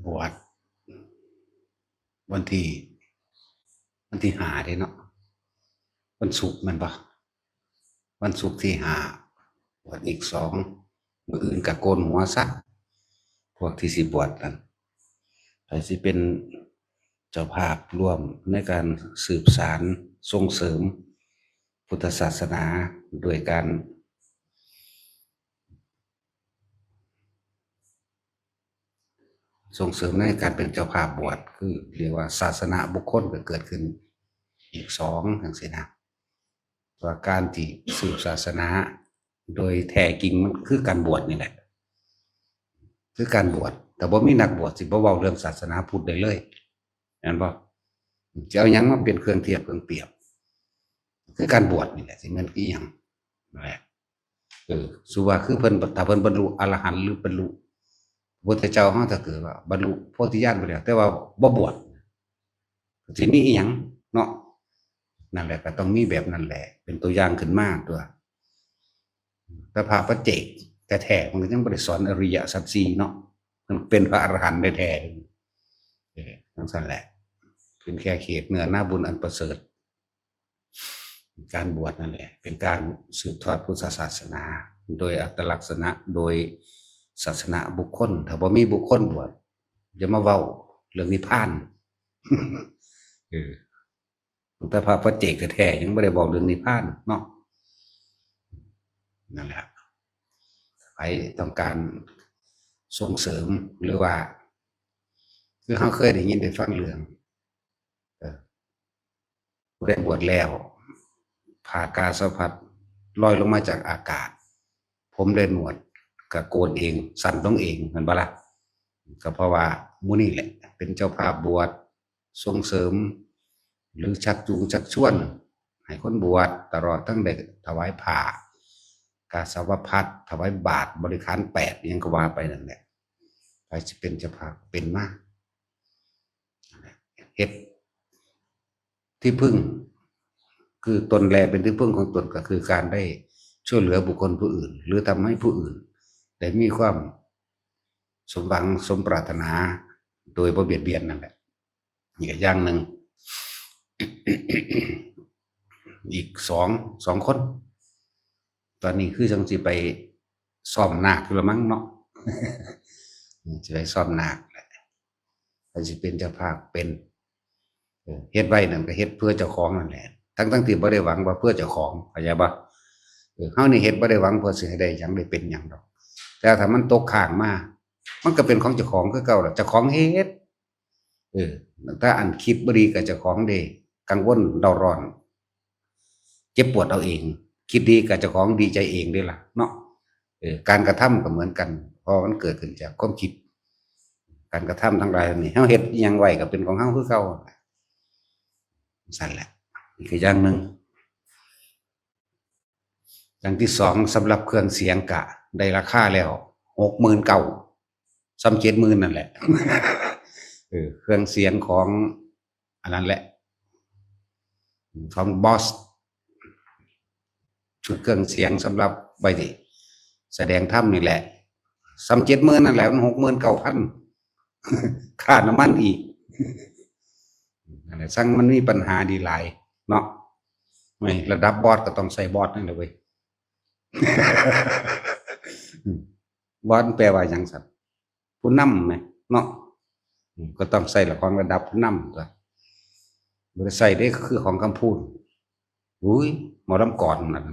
ບວດວັນທີ ວັນທີຫ້າເດ້ເນາະ ວັນສຸກແມ່ນບໍ່? ວັນສຸກທີຫ້າ ບວດອີກສອງ ມື້ອື່ນກະໂກນຫົວຊະ ພວກທີ່ຊິບວດນັ້ນ ໃຜຊິເປັນເຈົ້າພາບຮ່ວມໃນການສືບສານ ສົ່ງເສີມພຸດທະສາສະໜາ ໂດຍການ ສົ່ງເສີມໃນການເປັນເຈົ້າພາບບວດ ຄື ເອີ້ນວ່າສາສະນະບຸກຄົນກໍເກີດຂຶ້ນອີກສອງ ຈັ່ງຊີ້ນະ ວ່າການທີ່ສືບສາສະໜາໂດຍແທ້ຈິງມັນຄືການບວດນີ້ແຫຼະ ຄືການບວດ ຖ້າບໍ່ມີນັກບວດຊິບໍ່ເວົ້າເລື່ອງສາສະໜາພຸດໄດ້ເລີຍ ແມ່ນບໍ່? ຊິເອົາຫຍັງມາເປັນເຄື່ອງທຽບເຄື່ອງປຽບ? ຄືການບວດນີ້ແຫຼະ ຊິແມ່ນຄືຫຍັງ? ນັ້ນແຫຼະ ເອີ ສົມມຸດວ່າຄືເພິ່ນ ຖ້າເພິ່ນບັນລຸອະລະຫັນ ຫຼື ບັນລຸ ພະພຸດທະເຈົ້າເຮົາ ຖ້າເກີດວ່າບັນລຸໂພທິຍານໄປແລ້ວ ແຕ່ວ່າບໍ່ບວດ ຊິມີອີ່ຫຍັງເນາະ? ນັ້ນແຫຼະ ກໍຕ້ອງມີແບບນັ້ນແຫຼະ ເປັນຕົວຢ່າງຂຶ້ນມາຕົວະ. ແຕ່ພະປັດເຈກແທ້ໆ ມັນກໍຍັງບໍ່ໄດ້ສອນອະລິຍະສັດສີ່ເນາະ ມັນເປັນພະອະລະຫັນແທ້ໆ ເອີ ຈັ່ງຊັ້ນແຫຼະ ເປັນແຄ່ເຂດເນື້ອນາບຸນອັນປະເສີດ. ການບວດນັ້ນແຫຼະ ເປັນການສືບທອດພຸດທະສາສະໜາ ໂດຍອັດຕະລັກສະນະ ໂດຍສາສະນະບຸກຄົນ ຖ້າບໍ່ມີບຸກຄົນບວດ ຢ່າມາເວົ້າເລື່ອງນິບພານ ເອີ ແຕ່ພະປັດເຈກແທ້ໆ ຍັງບໍ່ໄດ້ເວົ້າເລື່ອງນິບພານເນາະ. ນັ້ນແຫຼະ ໃຜຕ້ອງການສົ່ງເສີມ ຫຼືວ່າ ຄືເຮົາເຄີຍໄດ້ຍິນໄດ້ຟັງເລື່ອງ ເອີ ຜູ້ໃດບວດແລ້ວ ຜ້າກາສາວພັດລອຍລົງມາຈາກອາກາດ ຜົມແລະໜວດກະໂກນເອງ ສັ້ນລົງເອງ ແມ່ນບໍ່ລະ? ກໍເພາະວ່າໝູ່ນີ້ແຫຼະ ເປັນເຈົ້າພາບບວດ ສົ່ງເສີມ ຫຼື ຊັກຈູງຊັກຊວນໃຫ້ຄົນບວດ ຕະຫຼອດທັງໄດ້ຖວາຍຜ້າກາສາວພັດ ຖວາຍບາດ ບໍລິຂານແປດ ອີ່ຫຍັງກໍວ່າໄປນັ້ນແຫຼະ ໃຜຊິເປັນເຈົ້າພາບເປັນມາ ເຮັດທີ່ເພິ່ງ ຄືຕົນແລເປັນທີ່ເພິ່ງຂອງຕົນ ກໍຄືການໄດ້ຊ່ວຍເຫຼືອບຸກຄົນຜູ້ອື່ນ ຫຼື ທຳໃຫ້ຜູ້ອື່ນໄດ້ມີຄວາມສົມຫວັງສົມປາດຖະໜາໂດຍບໍ່ບຽດບຽນນັ້ນແຫຼະ. ນີ້ກໍຢ່າງໜຶ່ງ ອີກສອງ ສອງຄົນ ຕອນນີ້ຄືຈັ່ງຊິໄປຊ້ອມນາກຢູ່ລະມັງເນາະ ຊິໄປຊ້ອມນາກແຫຼະ ໃຜຊິເປັນເຈົ້າພາບເປັນ ເອີ ເຮັດໄວ້ນັ້ນກໍເຮັດເພື່ອເຈົ້າຂອງນັ້ນແຫຼະ ທັງໆທີ່ບໍ່ໄດ້ຫວັງວ່າເພື່ອເຈົ້າຂອງ ເຂົ້າໃຈບໍ່? ເອີ ເຮົານີ້ເຮັດບໍ່ໄດ້ຫວັງເພື່ອຊິໃຫ້ໄດ້ຫຍັງໄດ້ເປັນຫຍັງດອກ ແຕ່ຖ້າມັນຕົກຄ້າງມາ ມັນກໍເປັນຂອງເຈົ້າຂອງຄືເກົ່າລະ ເຈົ້າຂອງເຮັດ ເອີ ຖ້າອັນຄິດບໍ່ດີກັບເຈົ້າຂອງເດ້ ກັງວົນເຣົາຮ້ອນ ເຈັບປວດເອົາເອງ ຄິດດີກັບເຈົ້າຂອງດີໃຈເອງເດ້ລະເນາະ. ເອີ ການກະທຳກໍເໝືອນກັນ ເພາະມັນເກີດຂຶ້ນຈາກຄວາມຄິດ ການກະທຳທັງຫຼາຍນີ້ ເຮົາເຮັດອີ່ຫຍັງໄວ້ກໍເປັນຂອງເຮົາຄືເກົ່າ ຊັ້ນແຫຼະ ນີ້ຄືຢ່າງໜຶ່ງ. ຢ່າງທີສອງ ສຳລັບເຄື່ອງສຽງກະໄດ້ລາຄາແລ້ວ ຫົກໝື່ນເກົ້າ ສ່ຳເຈັດໝື່ນນັ້ນແຫຼະ ເອີ ເຄື່ອງສຽງຂອງອັນນັ້ນແຫຼະ ຂອງບອສ ຊຸດເຄື່ອງສຽງສຳລັບໄວ້ສະແດງທຳນີ້ແຫຼະ ສ່ຳເຈັດໝື່ນນັ້ນແຫຼະ ມັນຫົກໝື່ນເກົ້າພັນ ຄ່ານ້ຳມັນອີກ ນັ້ນແຫຼະ ຊ່າງມັນມີບັນຫາດີຫຼາຍເນາະ. ແມ່ນ ລະດັບບອດກໍຕ້ອງໃສ່ບອດນັ້ນແຫຼະເວີຍ ບອດແປວ່າຫຍັງຊັ້ນ? ຜູ້ນຳແໝ ເນາະ ກໍຕ້ອງໃສ່ລະຂອງລະດັບຜູ້ນຳຕົວະ ບໍ່ໄດ້ໃສ່ເດ້ ຄືຂອງຄຳພູນ ອຸ້ຍ ໝໍລຳກອນນັ້ນ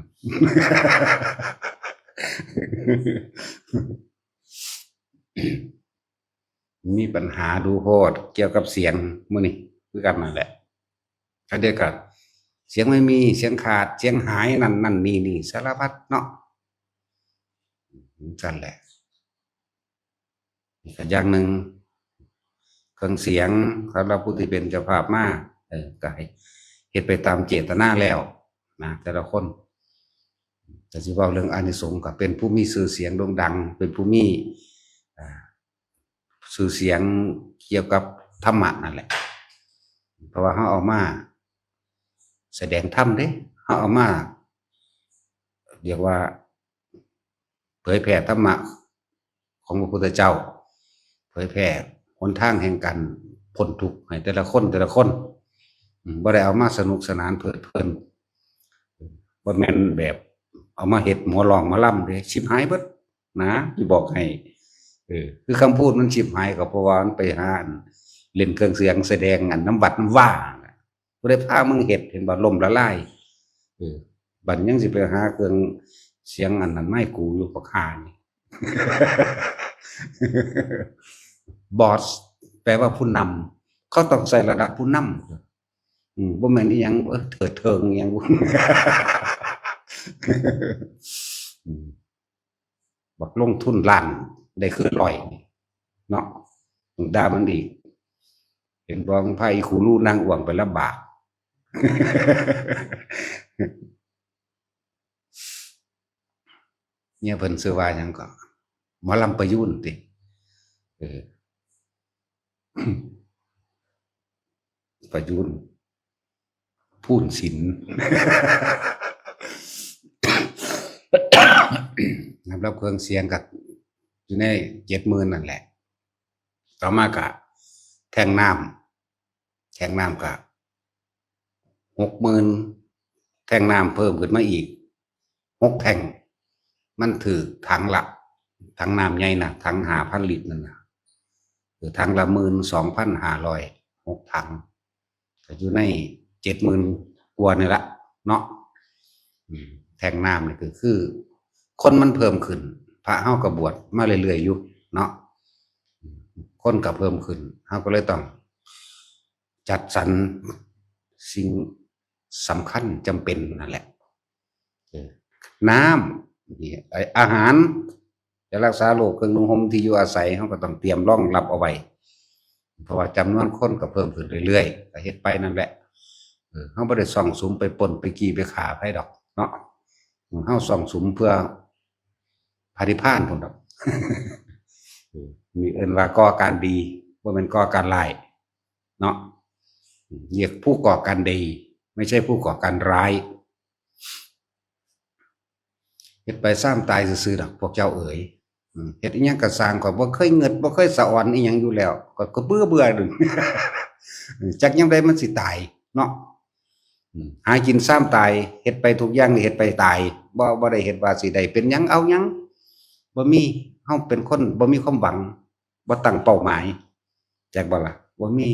ມີບັນຫາດູໂພດກ່ຽວກັບສຽງມື້ນີ້ຄືກັນນັ້ນແຫຼະ ອັນດຽວກໍສຽງໄມ່ມີ ສຽງຂາດ ສຽງຫາຍ ນັ້ນ ນັ້ນ ນີ້ ນີ້ ສາລະພັດເນາະ ຊັ້ນແຫຼະ. ອີກຢ່າງໜຶ່ງ ເຄື່ອງສຽງ ສຳລັບຜູ້ທີ່ເປັນເຈົ້າພາບມາ ເອີ ກໍໃຫ້ເຮັດໄປຕາມເຈດຕະນາແລ້ວນະ ແຕ່ລະຄົນ ແຕ່ຊິເວົ້າເລື່ອງອານິສົງ ກໍເປັນຜູ້ມີຊື່ສຽງໂດ່ງດັງ ເປັນຜູ້ມີ ອ່າ ຊື່ສຽງກ່ຽວກັບທຳມະນັ້ນແຫຼະ ເພາະວ່າເຮົາເອົາມາສະແດງທຳເດ້ ເຮົາເອົາມາ ຮຽກວ່າ ເຜີຍແຜ່ທຳມະຂອງພະພຸດທະເຈົ້າ ເຜີຍແຜ່ ຫົນທາງແຫ່ງການພົ້ນທຸກໃຫ້ແຕ່ລະຄົນ ແຕ່ລະຄົນ. ອືມ ບໍ່ໄດ້ເອົາມາສະໜຸກສະໜານເພີດເພີນ ບໍ່ແມ່ນແບບເອົາມາເຮັດໝໍຮ້ອງໝໍລຳເດ້ ຊິບຫາຍເບິດນະ ຊິບອກໃຫ້. ເອີ ຄືຄຳພູດມັນຊິບຫາຍ ກໍເພາະວ່າມັນໄປຫາ ອັນ ຫຼິ້ນເຄື່ອງສຽງສະແດງ ອັນ ນຳວັດນຳວາ ຜູ້ໃດພາມຶງເຮັດ ເຫັນບໍ່ ລົ້ມລະລາຍ. ເອີ ບັດຍັງຊິໄປຫາເຄື່ອງສຽງອັນນັ້ນມາໃຫ້ກູຢູ່ ບັກຫ່ານີ້. ບອສ ແປວ່າຜູ້ນຳ ເຂົາຕ້ອງໃສ່ລະດັບຜູ້ນຳ. ອືມ ບໍ່ແມ່ນອີ່ຫຍັງ ເອີ ເທີດເທີງອີ່ຫຍັງ. ອືມ ບັກລົງທຶນລ້ານໄດ້ຄືນຮ້ອຍເນາະ ດ່າມັນອີກ. ເຫັນບໍ່ ພາອີ່ຄູລູນາງອວງໄປລຳບາກ. ເມຍເພິ່ນຊື່ວ່າຫຍັງເກາະ ໝໍລຳປະຍູນຕິ. ເອີ ປະຍູນ ພູນສິນ. ສຳລັບເຄື່ອງສຽງກໍຢູ່ໃນເຈັດໝື່ນນັ້ນແຫຼະ. ຕໍ່ມາກໍແທ່ງນ້ຳ ແທ່ງນ້ຳກໍຫົກໝື່ນ ແທ່ງນ້ຳເພີ່ມຂຶ້ນມາອີກຫົກແທ່ງ. ມັນຖືກຖັງລະ ຖັງນ້ຳໃຫຍ່ນະ ຖັງຫ້າພັນລິດນັ້ນນະ ເອີ ຖັງລະໝື່ນສອງພັນຫ້າຮ້ອຍ ຫົກຖັງ ກໍຢູ່ໃນເຈັດໝື່ນກວ່ານີ້ລະເນາະ. ອືມ ແທ່ງນ້ຳນີ້ກໍຄືຄົນມັນເພີ່ມຂຶ້ນ ພະເຮົາກໍບວດມາເລື້ອຍໆຢູ່ເນາະ ຄົນກໍເພີ່ມຂຶ້ນ ເຮົາກໍເລີຍຕ້ອງຈັດສັນສິ່ງສຳຄັນຈຳເປັນນັ້ນແຫຼະ. ເອີ ນ້ຳ ອາຫານ ຈະຮັກສາໂລກ ເຄື່ອງນຸ່ງຫົ່ມ ທີ່ຢູ່ອາໄສ ເຮົາກໍຕ້ອງຕຽມລອງຮັບເອົາໄວ້ ເພາະວ່າຈຳນວນຄົນກໍເພີ່ມຂຶ້ນເລື້ອຍໆ ກໍເຮັດໄປນັ້ນແຫຼະ. ເອີ ເຮົາບໍ່ໄດ້ຊອງສຸມໄປປຸ້ນໄປຈີ້ໄປຂ້າໃຜດອກເນາະ ເຮົາຊອງສຸມເພື່ອພະນິບພານພຸ້ນດອກ. ເອີ ນີ້ເອີ້ນວ່າກໍ່ການດີ ບໍ່ແມ່ນກໍ່ການຮ້າຍເນາະ. ຮຽກຜູ້ກໍ່ການດີ ໄມ່ໃຊ່ຜູ້ກໍ່ການຮ້າຍ. ເຮັດໄປຊາມຕາຍຊື່ໆດອກ ພວກເຈົ້າເອີຍ. ເຮັດອີ່ຫຍັງກໍຊ່າງ ຂ້ອຍບໍ່ເຄີຍເງິດ ບໍ່ເຄີຍສະອອນອີ່ຫຍັງຢູ່ແລ້ວ ຂ້ອຍກໍເບື່ອໆ ຈັ່ງ ຈັກຍາມໃດມັນຊິຕາຍເນາະ. ຫາກິນຊາມຕາຍ ເຮັດໄປທຸກຢ່າງນີ້ ເຮັດໄປຕາຍ ບໍ່ ບໍ່ໄດ້ເຮັດວ່າຊິໄດ້ເປັນຫຍັງເອົາຫຍັງ ບໍ່ມີ. ເຮົາເປັນຄົນບໍ່ມີຄວາມຫວັງ ບໍ່ຕັ້ງເປົ້າໝາຍ ແຈກບໍ່ລະ? ບໍ່ມີ.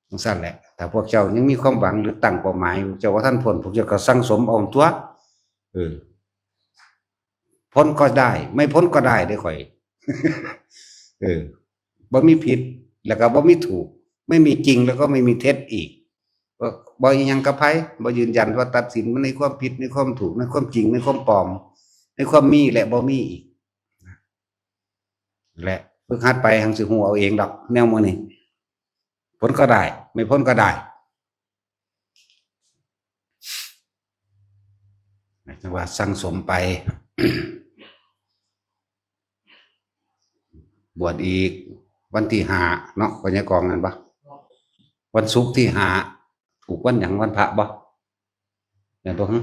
ຈັ່ງຊັ້ນແຫຼະ ຖ້າພວກເຈົ້າຍັງມີຄວາມຫວັງ ຫຼື ຕັ້ງເປົ້າໝາຍ ເຈົ້າບໍ່ທັນພົ້ນ ພວກເຈົ້າກໍສັ່ງສົມເອົາຕົວະ. ເອີ ຜົນກໍໄດ້ ໄມ່ຜົນກໍໄດ້ເດ້ຂ້ອຍ. ເອີ ບໍ່ມີຜິດ ແລ້ວກໍບໍ່ມີຖືກ ໄມ່ມີຈິງ ແລ້ວກໍໄມ່ມີເທັດອີກ. ບໍ່ ບໍ່ອີ່ຫຍັງກັບໃຜ ບໍ່ຢືນຢັນວ່າຕັດສິນມັນໃນຄວາມຜິດ ໃນຄວາມຖືກ ໃນຄວາມຈິງ ໃນຄວາມປອມ ໃນຄວາມມີ ແລະ ບໍ່ມີອີກ. ແລະ ຝຶກຫັດໄປ ຫັງຊິຮູ້ເອົາເອງດອກ ແນວໝູ່ນີ້. ຜົນກໍໄດ້ ໄມ່ຜົນກໍໄດ້ ຈັ່ງວ່າສັ່ງສົມໄປ. ບວດອີກວັນທີຫ້າເນາະ ພະຍາກອງນັ້ນບໍ່? ວັນສຸກທີຫ້າ ຖືກວັນຫຍັງ? ວັນພະບໍ່? ແມ່ນບໍ່? ຮະ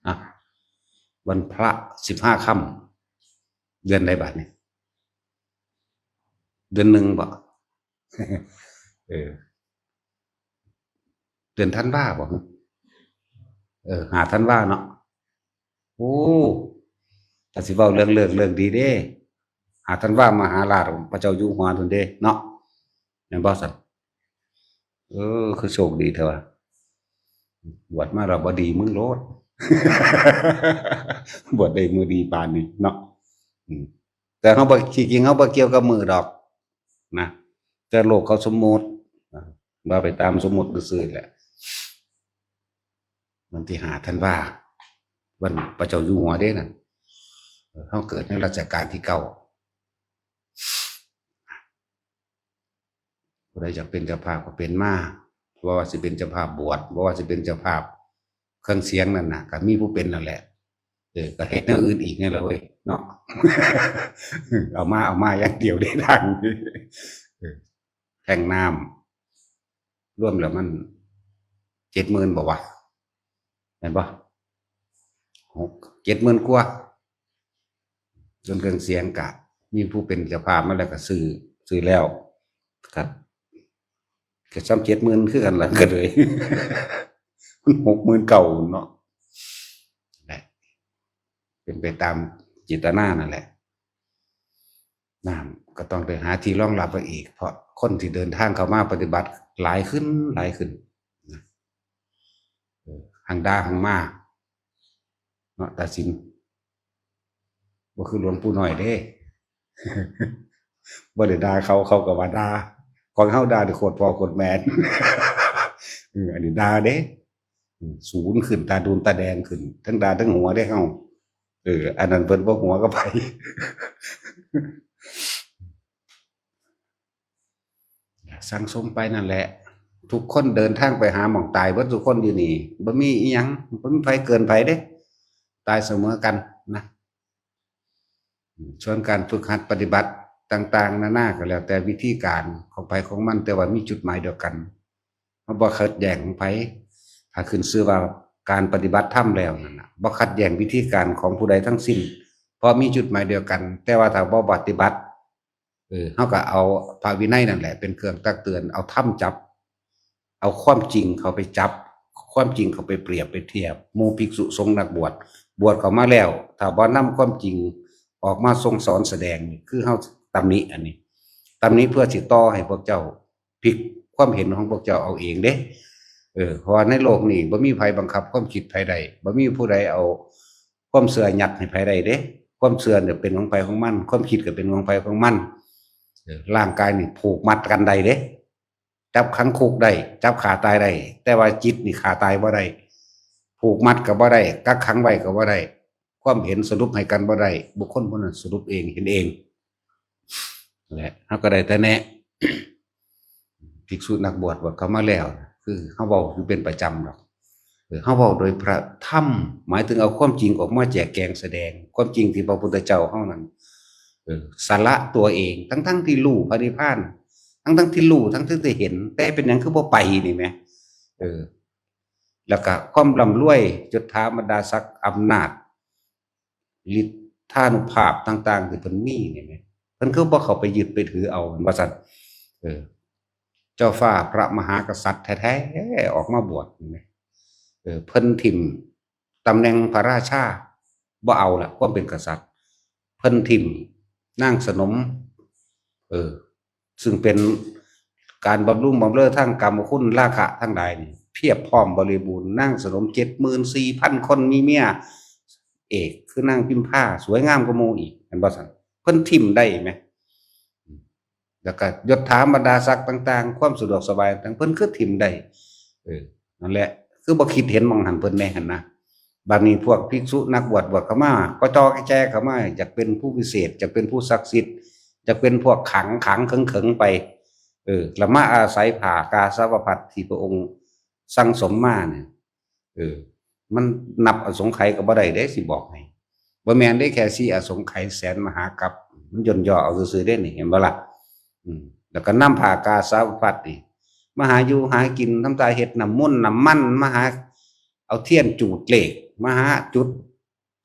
ອ່ະ ວັນພະສິບຫ້າຄ່ຳ ເດືອນໃດບາດນີ້? ເດືອນໜຶ່ງບໍ່? ເອີ ເດືອນທັນວາບໍ່? ເອີ ຫ້າທັນວາເນາະ. ໂອ້ ຖ້າຊິເວົ້າເລື່ອງເລີກເລີກດີເດ້ ຫ້າທັນວາມະຫາລາດພະເຈົ້າຢູ່ຫົວພຸ້ນເດ້ເນາະ ແມ່ນບໍ່ຊັ້ນ? ເອີ ຄືໂຊກດີແທ້ວ່າ ບວດມາແລ້ວບໍ່ດີມຶງໂລດ ບວດໄດ້ມື້ດີປານນີ້ເນາະ. ອືມ ແຕ່ເຮົາບໍ່ ທີ່ຈິງເຮົາບໍ່ກ່ຽວກັບມື້ດອກ ນະ ແຕ່ໂລກເຂົາສົມມຸດ ນະ ວ່າໄປຕາມສົມມຸດຊື່ໆແຫຼະ. ວັນທີຫ້າທັນວາ ວັນພະເຈົ້າຢູ່ຫົວເດ້ນັ້ນ ເຮົາເກີດໃນລັດຊະການທີເກົ້າ. ຜູ້ໃດຢາກເປັນເຈົ້າພາບກໍເປັນມາ ບໍ່ວ່າຊິເປັນເຈົ້າພາບບວດ ບໍ່ວ່າຊິເປັນເຈົ້າພາບ ເຄື່ອງສຽງນັ້ນນະ ກໍມີຜູ້ເປັນນັ້ນແຫຼະ. ເອີ ກໍເຮັດແນວອື່ນອີກແນ່ລະເວີຍເນາະ ເອົາມາ ເອົາມາຢ່າງດຽວເດ້ທາງ ເອີ ແທ່ງນ້ຳ ລວມແລ້ວມັນເຈັດໝື່ນບໍ່ວະ ແມ່ນບໍ່? ຫົກ ເຈັດໝື່ນກວ່າ. ສ່ວນເຄື່ອງສຽງກະມີຜູ້ເປັນເຈົ້າພາບມາແລ້ວກະຊື້ ຊື້ແລ້ວ ครับ ก็ส่ำเจ็ดหมื่นคือกันล่ะ ก็เลย มันหกหมื่นเก้าเนาะ แหละ เป็นไปตามเจตนานั่นแหละ น้ำก็ต้องได้หาที่รองรับไว้อีก เพราะคนที่เดินทางเข้ามาปฏิบัติหลายขึ้น หลายขึ้นนะ เออ หั่งด่าหั่งมา เนาะ ตาสิน บ่คือหลวงปู่น้อยเด้ บ่ได้ด่าเขา เขาก็ว่าด่า ของเฮาด่านี่โคตรพ่อโคตรแม่ เออ อันนี้ด่าเด้ อืม สูนขึ้น ตาดูนตาแดงขึ้น ทั้งด่าทั้งหัวเด้เฮา เออ อันนั้นเพิ่นบ่หัวกับไผ สั่งสมไปนั่นแหละ ทุกคนเดินทางไปหาหม่องตายเบิดทุกคนอยู่นี่ บ่มีอิหยัง บ่มีไผเกินไผเด้ ตายเสมอกันนะ ส่วนการฝึกหัดปฏิบัติต่างๆ นานาก็แล้วแต่วิธีการของไผของมัน แต่ว่ามีจุดหมายเดียวกัน เฮาบ่ขัดแย้งของไผ ถ้าขึ้นชื่อว่าการปฏิบัติธรรมแล้วนั่นน่ะ บ่ขัดแย้งวิธีการของผู้ใดทั้งสิ้น เพราะมีจุดหมายเดียวกัน แต่ว่าถ้าบ่ปฏิบัติ เออ เฮาก็เอาพระวินัยนั่นแหละเป็นเครื่องตักเตือน เอาธรรมจับ เอาความจริงเข้าไปจับ ความจริงเข้าไปเปรียบไปเทียบ หมู่ภิกษุสงฆ์นักบวช บวชเข้ามาแล้ว ถ้าบ่นำความจริงออกมาทรงสอนแสดง นี่คือเฮาตำหนิอันนี้ ตำหนิเพื่อสิต่อให้พวกเจ้าพลิกความเห็นของพวกเจ้าเอาเองเด้ เออ เพราะว่าในโลกนี้บ่มีไผบังคับความคิดไผได้ บ่มีผู้ใดเอาความเชื่อยัดให้ไผได้เด้ ความเชื่อเนี่ยเป็นของไผของมัน ความคิดก็เป็นของไผของมัน เออ ร่างกายนี่ผูกมัดกันได้เด้ จับขังคุกได้ จับฆ่าตายได้ แต่ว่าจิตนี่ฆ่าตายบ่ได้ ผูกมัดก็บ่ได้ กักขังไว้ก็บ่ได้ ความเห็นสรุปให้กันบ่ได้ บุคคลผู้นั้นสรุปเอง เห็นเอง และเฮาก็ได้แต่แนะ ภิกษุนักบวช บวชเข้ามาแล้ว คือเฮาเว้าอยู่เป็นประจำดอก เออ เฮาเว้าโดยพระธรรม หมายถึงเอาความจริงออกมาแจกแจงแสดง ความจริงที่พระพุทธเจ้าเฮานั้น เออ สละตัวเอง ทั้งๆที่รู้พระนิพพาน ทั้งๆที่รู้ ทั้งๆที่เห็น แต่เป็นหยังคือบ่ไปนี่แหม เออ แล้วก็ความร่ำรวย ยศถาบรรดาศักดิ์ อำนาจ ฤทธานุภาพต่างๆที่เพิ่นมีนี่แหม เพิ่นคือบ่เข้าไปยึดไปถือเอา ว่าซั่น เออ เจ้าฟ้าพระมหากษัตริย์แท้ๆ ออกมาบวชนี่แหม เออ เพิ่นถิ่มตำแหน่งพระราชา บ่เอาละ ความเป็นกษัตริย์ เพิ่นถิ่มนางสนม เออ ซึ่งเป็นการบำรุงบำเรอทางกามคุณราคะทั้งหลายนี่ เพียบพร้อมบริบูรณ์ นางสนมเจ็ดหมื่นสี่พันคน มีเมียเอกคือนางพิมพา สวยงามกว่าหมู่อีก แม่นบ่ซั่น เพิ่นถิ่มได้แหม แล้วก็ยศถาบรรดาศักดิ์ต่างๆ ความสะดวกสบายต่างๆ เพิ่นคือถิ่มได้ เออ นั่นแหละ คือบ่คิดเห็นหม่องหั่นเพิ่นแหน่หั่นนะ บัดนี้พวกภิกษุนักบวช บวชเข้ามา ก็จอแจเข้ามา อยากเป็นผู้วิเศษ อยากเป็นผู้ศักดิ์สิทธิ์ อยากเป็นพวกขลัง ขลังเขิงๆ ไป เออ แล้วมาอาศัยผ้ากาสาวพัสตร์ที่พระองค์สั่งสมมาเนี่ย เออ มันนับอสงไขยก็บ่ได้เด้ สิบอกให้ บ่แม่นเด้ แค่สี่อสงไขยแสนมหากัป มันย่นย่อเอาซื่อๆ เด้นี่ เห็นบ่ล่ะ อืม แล้วก็นำผ้ากาสาวพัสตร์นี่ มาหาอยู่หากิน ทำตาเฮ็ดน้ำมนต์น้ำมัน มาหาเอาเทียนจูดเลข มาหาจุด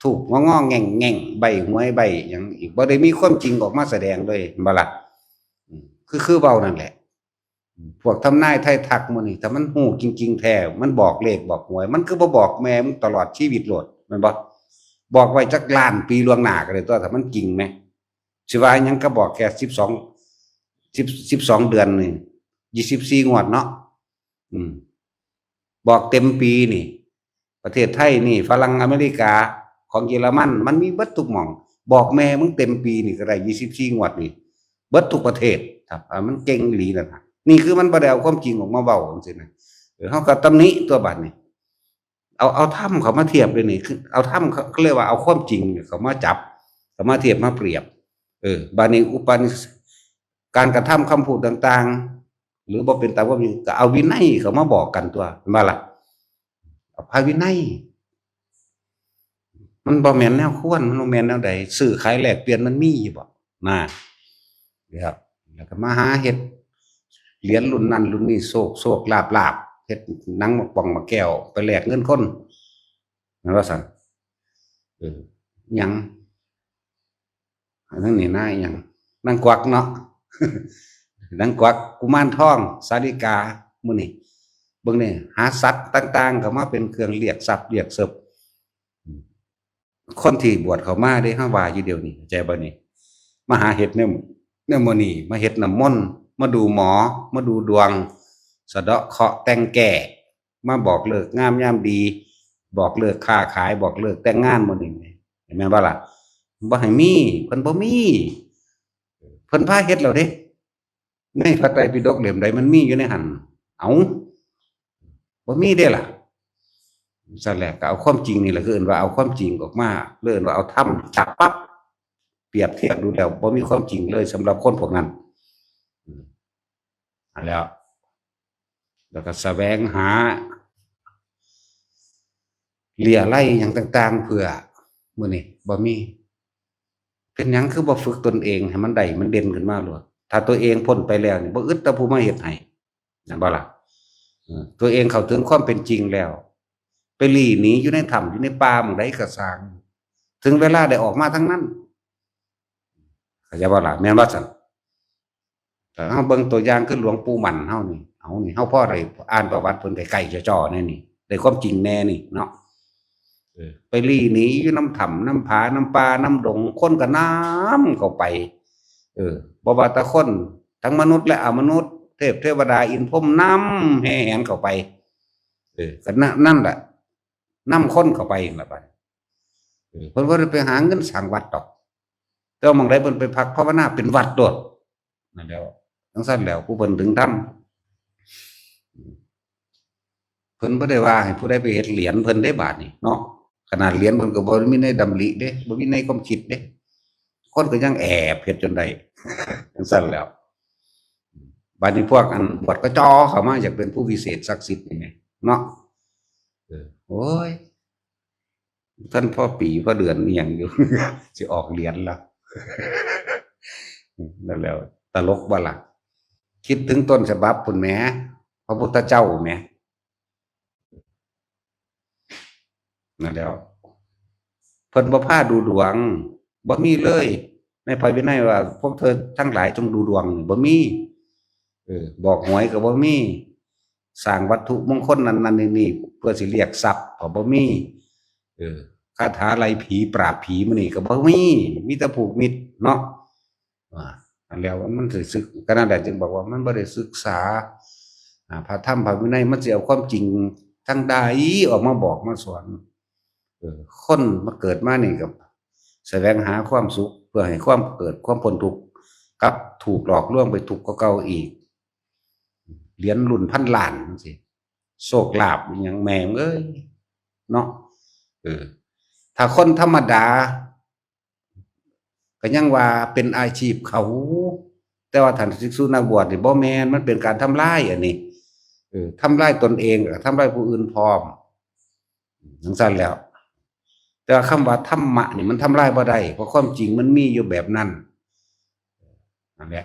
ธูปงอๆ แง่งๆ ใบ้หวยใบ้หยังอีก บ่ได้มีความจริงออกมาแสดงเลย เห็นบ่ล่ะ อืม คือ คือเว้านั่นแหละ พวกทำนายไทยทักมื้อนี้ ถ้ามันฮู้จริงๆ แท้ มันบอกเลขบอกหวย มันคือบ่บอกแม่มึงตลอดชีวิตโลด แม่นบ่ บอกไว้จักล้านปีล่วงหน้าก็ได้ตั๊ว ถ้ามันจริงแหม สิว่าหยังก็บอกแค่สิบสอง สิบ สิบสองเดือนนี่ ยี่สิบสี่งวดเนาะ อืม บอกเต็มปีนี่ ประเทศไทยนี่ ฝรั่ง อเมริกา ของเยอรมัน มันมีเบิดทุกหม่อง บอกแม่มึงเต็มปีนี่ก็ได้ ยี่สิบสี่งวดนี่ เบิดทุกประเทศ ครับ อ่า มันเก่งอีหลีนั่นน่ะ นี่คือมันบ่ได้เอาความจริงออกมาเว้าจังซี่นะ เออ เฮาก็ตำหนิตั๊วบัดนี้ เอา เอาธรรมเข้ามาเทียบเลยนี่ คือเอาธรรม เขาเรียกว่าเอาความจริงเนี่ยเข้ามาจับ เข้ามาเทียบมาเปรียบ เออ บัดนี้อุปนิส-, การกระทำคำพูดต่างๆ หรือบ่เป็นตามความจริง ก็เอาวินัยเข้ามาบอกกันตั๊ว แม่นบ่ล่ะ เอาพระวินัย มันบ่แม่นแนวควร มันบ่แม่นแนวใด ซื้อขายแลกเปลี่ยนมันมีอยู่บ่ นะ แล้ว แล้วก็มาหาเฮ็ดเหรียญรุ่นนั้นรุ่นนี้ โชคโชคลาภลาภ เฮ็ดหนังหมากป่องหมากแก้ว ไปแลกเงินคน แม่นว่าซั่น เออ หยัง อันนั้นนี่นายหยัง นางกวักเนาะ ນາງກວັກ ກຸມານທອງ ສາລິກາ ມື້ນີ້ເບິ່ງນີ້ ຫາສັດຕ່າງໆເຂົ້າມາເປັນເຄື່ອງລຽກຊັບລຽກເສີບ. ຄົນທີ່ບວດເຂົ້າມາເດ້ ເຮົາວ່າຢູ່ດຽວນີ້ ເຂົ້າໃຈບໍ່ນີ້? ມາຫາເຮັດແນວ ແນວໝໍນີ້ ມາເຮັດນ້ຳມົນ ມາດູໝໍ ມາດູດວງ ສະເດາະເຄາະແຕ່ງແກ້ ມາບອກເລີກງາມຍາມດີ ບອກເລີກຄ້າຂາຍ ບອກເລີກແຕ່ງງານໝໍນີ້ ແມ່ນບໍ່ລະ? ບໍ່ໃຫ້ມີ ເພິ່ນບໍ່ມີ ເພິ່ນພາເຮັດແລ້ວເດ້. ໃນພະໄຕປິດົກເຫຼັ້ມໃດມັນມີຢູ່ໃນຫັ້ນ? ເອົ້າ ບໍ່ມີເດ້ລະ. ຊັ້ນແຫຼະ ກໍເອົາຄວາມຈິງນີ້ແຫຼະ ຄືເອີ້ນວ່າເອົາຄວາມຈິງອອກມາ ຫຼືເອີ້ນວ່າເອົາທຳຈັບປັບ ປຽບທຽບດູແລ້ວ ບໍ່ມີຄວາມຈິງເລີຍສຳລັບຄົນພວກນັ້ນ. ອືມ ຫັ້ນແຫຼ້ວ ແລ້ວກໍສະແຫວງຫາເລຍໄລຫຍັງຕ່າງໆ ເພື່ອ ມື້ນີ້ບໍ່ມີ. ເປັນຫຍັງຄືບໍ່ຝຶກຕົນເອງໃຫ້ມັນໄດ້ ມັນເດັ່ນຂຶ້ນມາໂລດ? ຖ້າຕົວເອງພົ້ນໄປແລ້ວນີ້ ບໍ່ອຶດແຕ່ຜູ້ມາເຮັດໃຫ້ ແມ່ນບໍ່ລະ? ເອີ ຕົວເອງເຂົ້າເຖິງຄວາມເປັນຈິງແລ້ວ ໄປຫຼີ້ໜີຢູ່ໃນຖ້ຳ ຢູ່ໃນປ່າໝ່ອງໃດກໍຊ່າງ ເຖິງເວລາໄດ້ອອກມາທາງນັ້ນ ເຂົ້າໃຈບໍ່ລະ? ແມ່ນບໍ່ຊັ້ນ? ຖ້າເຮົາເບິ່ງຕົວຢ່າງຄືຫຼວງປູ່ໝັ້ນເຮົານີ້ ເຮົານີ້ ເຮົາພໍໄດ້ອ່ານປະຫວັດເພິ່ນໃກ້ໆຈໍ້ໆແນ່ນີ້ ໄດ້ຄວາມຈິງແນ່ນີ້ເນາະ. ເອີ ໄປຫຼີ້ໜີຢູ່ນຳຖ້ຳ ນຳຜາ ນຳປ່າ ນຳດົງ ຄົນກໍນຳເຂົ້າໄປ. ເອີ ບໍ່ວ່າແຕ່ຄົນ ທັງມະນຸດ ແລະ ອະມະນຸດ ເທບເທວະດາ ອິນພົມ ນຳແຫ່ແຫນເຂົ້າໄປ. ເອີ ກໍນະ ນັ້ນລະ ນຳຄົນເຂົ້າໄປຫັ້ນລະບັດ. ເອີ ເພິ່ນບໍ່ໄດ້ໄປຫາເງິນສ້າງວັດດອກ ແຕ່ວ່າໝ່ອງໃດເພິ່ນໄປພັກພາວະນາເປັນວັດໂລດ. ນັ້ນແຫຼ້ວ ຈັ່ງຊັ້ນແຫຼ້ວ ຜູ້ເພິ່ນເຖິງທຳ ເພິ່ນບໍ່ໄດ້ວ່າໃຫ້ຜູ້ໃດໄປເຮັດຫຼຽນເພິ່ນເດ້ບາດນີ້ເນາະ. ຂະໜາດຫຼຽນເພິ່ນກໍບໍ່ມີໃນດຳລິເດ້ ບໍ່ມີໃນຄວາມຄິດເດ້ ຄົນກໍຍັງແອບເຮັດຈົນໄດ້ ຈັ່ງຊັ້ນແຫຼ້ວ. ບາດນີ້ພວກອັນບວດກໍຈໍ່ເຂົ້າມາ ຢາກເປັນຜູ້ວິເສດສັກສິດນີ້ແໝ່ເນາະ. ເອີ ໂອ້ຍ ທ່ານພໍປີພໍເດືອນອີ່ຫຍັງຢູ່ ຊິອອກຫຼຽນລະ ນັ້ນແຫຼ້ວ ຕະຫຼົກບໍ່ລະ? ຄິດເຖິງຕົ້ນສະບັບພຸ້ນແໝ່ ພະພຸດທະເຈົ້າແໝ່ ນັ້ນແຫຼ້ວ ເພິ່ນບໍ່ພາດູດວງ ບໍ່ມີເລີຍໃນພະວິໄນວ່າ ພວກເທີທັງຫຼາຍຈົ່ງດູດວງ ບໍ່ມີ. ເອີ ບອກຫວຍກໍບໍ່ມີ ສ້າງວັດຖຸມົງຄົນນັ້ນໆນີ້ໆ ເພື່ອຊິລຽກຊັບກໍບໍ່ມີ. ເອີ ຄາຖາໄລ່ຜີປາບຜີມື້ນີ້ກໍບໍ່ມີ ມີແຕ່ຜູກມິດເນາະ. ອ່າ ອັນແລ້ວມັນຊິສຶກ ກໍນັ້ນແຫຼະ ຈຶ່ງບອກວ່າມັນບໍ່ໄດ້ສຶກສາ ອ່າ ພະທຳພະວິໄນ ມັນຊິເອົາຄວາມຈິງທາງໃດອອກມາບອກມາສອນ? ເອີ ຄົນມາເກີດມານີ້ກໍສະແຫວງຫາຄວາມສຸກ ເພື່ອໃຫ້ຄວາມເກີດຄວາມພົ້ນທຸກ ກັບຖືກຫຼອກລວງໄປທຸກກວ່າເກົ່າອີກ. ຫຼຽນລຸ້ນພັນລ້ານຈັ່ງຊີ້ ໂຊກລາບອີ່ຫຍັງແມ່ງເອີຍເນາະ. ເອີ ຖ້າຄົນທຳມະດາ ກໍຍັງວ່າເປັນອາຊີບເຂົາ ແຕ່ວ່າທ່ານພິກສຸນັກບວດນີ້ບໍ່ແມ່ນ ມັນເປັນການທຳລາຍອັນນີ້ ເອີ ທຳລາຍຕົນເອງ ແລະ ທຳລາຍຜູ້ອື່ນພ້ອມ ຈັ່ງຊັ້ນແຫຼ້ວ. ແຕ່ວ່າຄຳວ່າທຳມະນີ້ມັນທຳລາຍບໍ່ໄດ້ ເພາະຄວາມຈິງມັນມີຢູ່ແບບນັ້ນ ນັ້ນແຫຼະ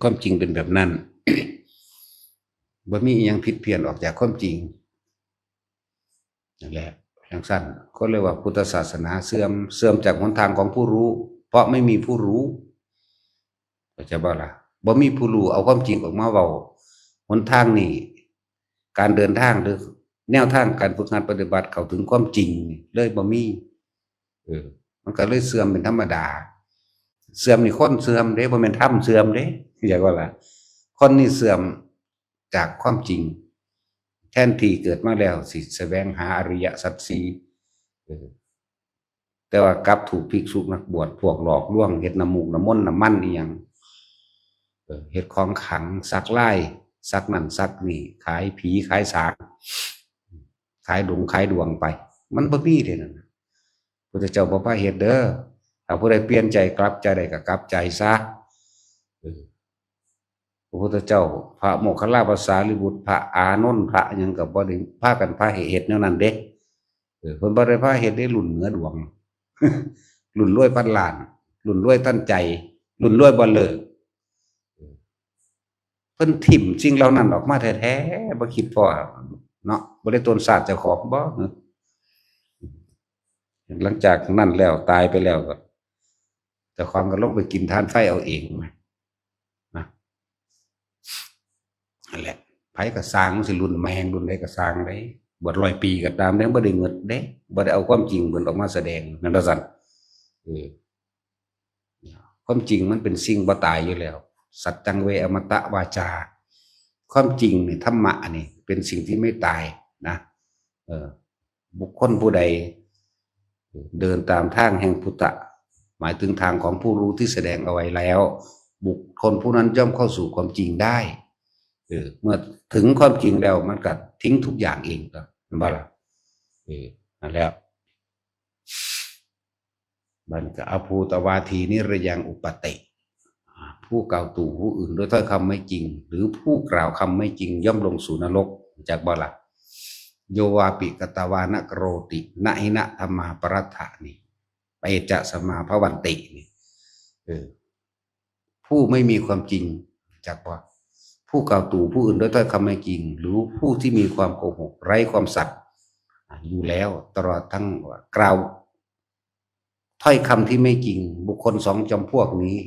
ຄວາມຈິງເປັນແບບນັ້ນ ບໍ່ມີອີ່ຫຍັງຜິດພຽນອອກຈາກຄວາມຈິງ. ນັ້ນແຫຼະ ຈັ່ງຊັ້ນ ຄົນເລີຍວ່າພຸດທະສາສະໜາເສື່ອມ ເສື່ອມຈາກຫົນທາງຂອງຜູ້ຮູ້ ເພາະໄມ່ມີຜູ້ຮູ້ ເຂົ້າໃຈບໍ່ລະ? ບໍ່ມີຜູ້ຮູ້ເອົາຄວາມຈິງອອກມາເວົ້າ. ຫົນທາງນີ້ ການເດີນທາງ ຫຼື ແນວທາງການຝຶກຫັດປະຕິບັດເຂົ້າເຖິງຄວາມຈິງນີ້ເລີຍບໍ່ມີ. ເອີ ມັນກໍເລີຍເສື່ອມເປັນທຳມະດາ. ເສື່ອມນີ້ຄົນເສື່ອມເດ້ ບໍ່ແມ່ນທຳເສື່ອມເດ້ ເຂົ້າໃຈບໍ່ລະ? ຄົນນີ້ເສື່ອມ ຈາກຄວາມຈິງ ແທນທີ່ເກີດມາແລ້ວຊິສະແຫວງຫາອະລິຍະສັດສີ່ ເອີ ແຕ່ວ່າກັບຖືກພິກສຸນັກບວດພວກຫຼອກລວງ ເຮັດນ້ຳມູກນ້ຳມົນນ້ຳມັນອີ່ຫຍັງ ເອີ ເຮັດຂອງຂລັງ ສັກລາຍ ສັກນັ້ນສັກນີ້ ຂາຍຜີຂາຍສາງ ຂາຍດົງຂາຍດວງໄປ ມັນບໍ່ມີເດ້ນັ້ນນະ. ພຸດທະເຈົ້າບໍ່ພາເຮັດເດີ. ຖ້າຜູ້ໃດປ່ຽນໃຈ ກັບໃຈໄດ້ກໍກັບໃຈຊະ. ເອີ ພະພຸດທະເຈົ້າ ພະໂມກຄັນລາ ພະສາລີບຸດ ພະອານົນ ພະຫຍັງກໍບໍ່ໄດ້ພາກັນພາໃຫ້ເຮັດແນວນັ້ນເດ້. ເອີ ເພິ່ນບໍ່ໄດ້ພາເຮັດເດ້ ລຸ້ນເໜືອດວງ ລຸ້ນລວຍພັນລ້ານ ລຸ້ນລວຍທັນໃຈ ລຸ້ນລວຍບໍ່ເລີກ. ເພິ່ນຖິ້ມສິ່ງເຫຼົ່ານັ້ນອອກມາແທ້ໆ ບໍ່ຄິດພໍ້ເນາະ ບໍ່ໄດ້ຕົນຊາດເຈົ້າຂອງບໍ? ຫຼັງຈາກນັ້ນແລ້ວ ຕາຍໄປແລ້ວ ກໍເຈົ້າຂອງກໍລົງໄປກິນທານໄຟເອົາເອງນະ. ໃຜກໍຊ່າງ ມັນຊິລຸ້ນແມ່ງລຸ້ນໃດກໍຊ່າງເດ້ ບວດຮ້ອຍປີກໍຕາມເດ້ ບໍ່ໄດ້ເງິດເດ້ ບໍ່ໄດ້ເອົາຄວາມຈິງເພິ່ນອອກມາສະແດງ ແມ່ນບໍ່ຊັ້ນ? ເອີ ຄວາມຈິງມັນເປັນສິ່ງບໍ່ຕາຍຢູ່ແລ້ວ ສັດຈັງເວອະມະຕະວາຈາ ຄວາມຈິງນີ້ ທຳມະອັນນີ້ເປັນສິ່ງທີ່ໄມ່ຕາຍນະ ເອີ ບຸກຄົນຜູ້ໃດເດີນຕາມທາງແຫ່ງພຸດທະ ໝາຍເຖິງທາງຂອງຜູ້ຮູ້ທີ່ສະແດງເອົາໄວ້ແລ້ວ ບຸກຄົນຜູ້ນັ້ນຍ່ອມເຂົ້າສູ່ຄວາມຈິງໄດ້ ເອີ ເມື່ອເຖິງຄວາມຈິງແລ້ວ ມັນກໍຖິ້ມທຸກຢ່າງເອງ ແມ່ນບໍ່ລະ? ເອີ ນັ້ນແຫຼະ ບັດນີ້ກໍ ອະພູຕະວາທີນິຣະຍັງອຸປະຕິ ຜູ້ກ່າວຕູຜູ້ອື່ນດ້ວຍຖ້ອຍຄຳໄມ່ຈິງ ຫຼື ຜູ້ກ່າວຄຳໄມ່ຈິງ ຍ່ອມລົງສູ່ນະລົກ ຮູ້ຈັກບໍ່ລະ? ໂຍວາປິກະຕະວານະກະໂຣຕິ ນະຫິນະທຳມາປະລັດຖານິ ປະເອຈະສະມາພະວັນຕິ ນີ້ ເອີ ຜູ້ໄມ່ມີຄວາມຈິງ ຮູ້ຈັກບໍ່? ຜູ້ກ່າວຕູຜູ້ອື່ນດ້ວຍຖ້ອຍຄຳໄມ່ຈິງ ຫຼື ຜູ້ທີ່ມີຄວາມໂກຫົກ ໄຮ້ຄວາມສັດຢູ່ແລ້ວ ຕະຫຼອດທັງວ່າກ່າວ ຖ້ອຍຄຳທີ່ໄມ່ຈິງ ບຸກຄົນສອງຈຳພວກນີ້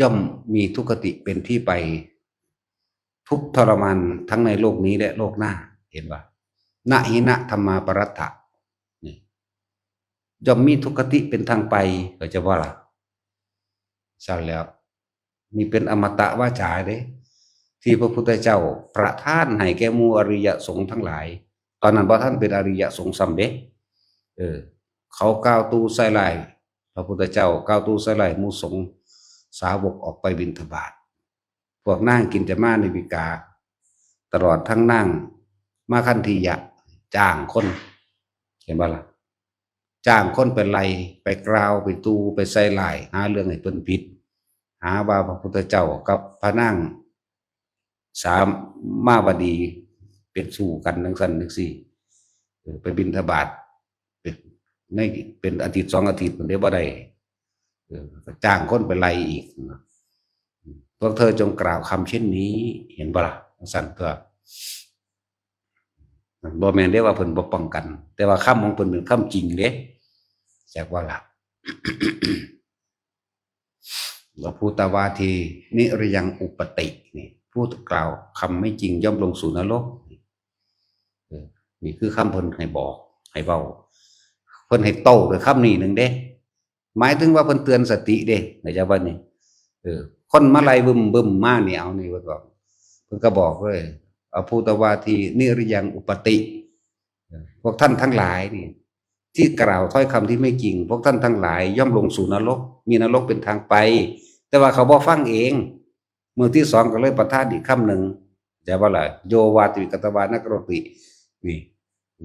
ຍ່ອມມີທຸກຄະຕິເປັນທີ່ໄປ ທຸກທໍລະມານທັງໃນໂລກນີ້ ແລະ ໂລກໜ້າ ເຫັນບໍ່? ນະຫິນະທຳມາປະລັດຖະ ນີ້ ຍ່ອມມີທຸກຄະຕິເປັນທາງໄປ ເຂົ້າໃຈບໍ່ລະ? ຊັ້ນແລ້ວ ນີ້ເປັນອະມະຕະວາຈາເດ້ ທີ່ພະພຸດທະເຈົ້າປະທານໃຫ້ແກ່ໝູ່ອະລິຍະສົງທັງຫຼາຍ ຕອນນັ້ນບໍ່ທັນເປັນອະລິຍະສົງຊ້ຳເດ້ ເອີ ເຂົາກ່າວຕູໃສ່ຮ້າຍ ພະພຸດທະເຈົ້າກ່າວຕູໃສ່ຮ້າຍໝູ່ສົງສາວົກອອກໄປບິນທະບາດ ພວກນາງກິນຈະມານິວິກາ ຕະຫຼອດທັງນາງມາຄັນທິຍະ ຈ້າງຄົນ ເຫັນບໍ່ລະ? ຈ້າງຄົນໄປໄລ່ ໄປກ່າວ ໄປຕູ ໄປໃສ່ຮ້າຍ ຫາເລື່ອງໃຫ້ເພິ່ນຜິດ ຫາວ່າພະພຸດທະເຈົ້າກັບພະນາງສາມາວະດີເປັນຊູ້ກັນ ຈັ່ງຊັ້ນຈັ່ງຊີ້ ເອີ ໄປບິນທະບາດ ເປັນ ໃນ ເປັນອາທິດສອງອາທິດພຸ້ນເດ້ ບໍ່ໄດ້ ເອີ ກໍຈ້າງຄົນໄປໄລ່ອີກ ພວກເທີຈົ່ງກ່າວຄຳເຊັ່ນນີ້ ເຫັນບໍ່ລະ? ຈັ່ງຊັ້ນຕົວະ ບໍ່ແມ່ນເດ້ວ່າເພິ່ນບໍ່ປ້ອງກັນ ແຕ່ວ່າຄຳຂອງເພິ່ນເປັນຄຳຈິງເດ້ ຈັກວ່າລະ ອະພູຕະວາທີນິຣະຍັງອຸປະຕິ ນີ້ ຜູ້ກ່າວຄຳໄມ່ຈິງຍ່ອມລົງສູ່ນະລົກ ເອີ ນີ້ຄືຄຳເພິ່ນໃຫ້ບອກ ໃຫ້ເວົ້າ ເພິ່ນໃຫ້ໂຕ້ດ້ວຍຄຳນີ້ໜຶ່ງເດ້ ໝາຍເຖິງວ່າເພິ່ນເຕືອນສະຕິເດ້ ເຂົ້າໃຈບໍ່ນີ້? ເອີ ຄົນມາໄລ່ບຶ້ມໆມານີ້ ເອົານີ້ເພິ່ນບອກ ເພິ່ນກໍບອກເລີຍ ອະພູຕະວາທີນິຣະຍັງອຸປະຕິ ເອີ ພວກທ່ານທັງຫຼາຍນີ້ ທີ່ກ່າວຖ້ອຍຄຳທີ່ໄມ່ຈິງ ພວກທ່ານທັງຫຼາຍຍ່ອມລົງສູ່ນະລົກ ມີນະລົກເປັນທາງໄປ ແຕ່ວ່າເຂົາບໍ່ຟັງເອງ ມື້ທີສອງກໍເລີຍປະທານອີກຄຳໜຶ່ງ ເຂົ້າໃຈບໍ່ລະ? ໂຍວາປິກະຕະວານະກະໂຣຕິ ນີ້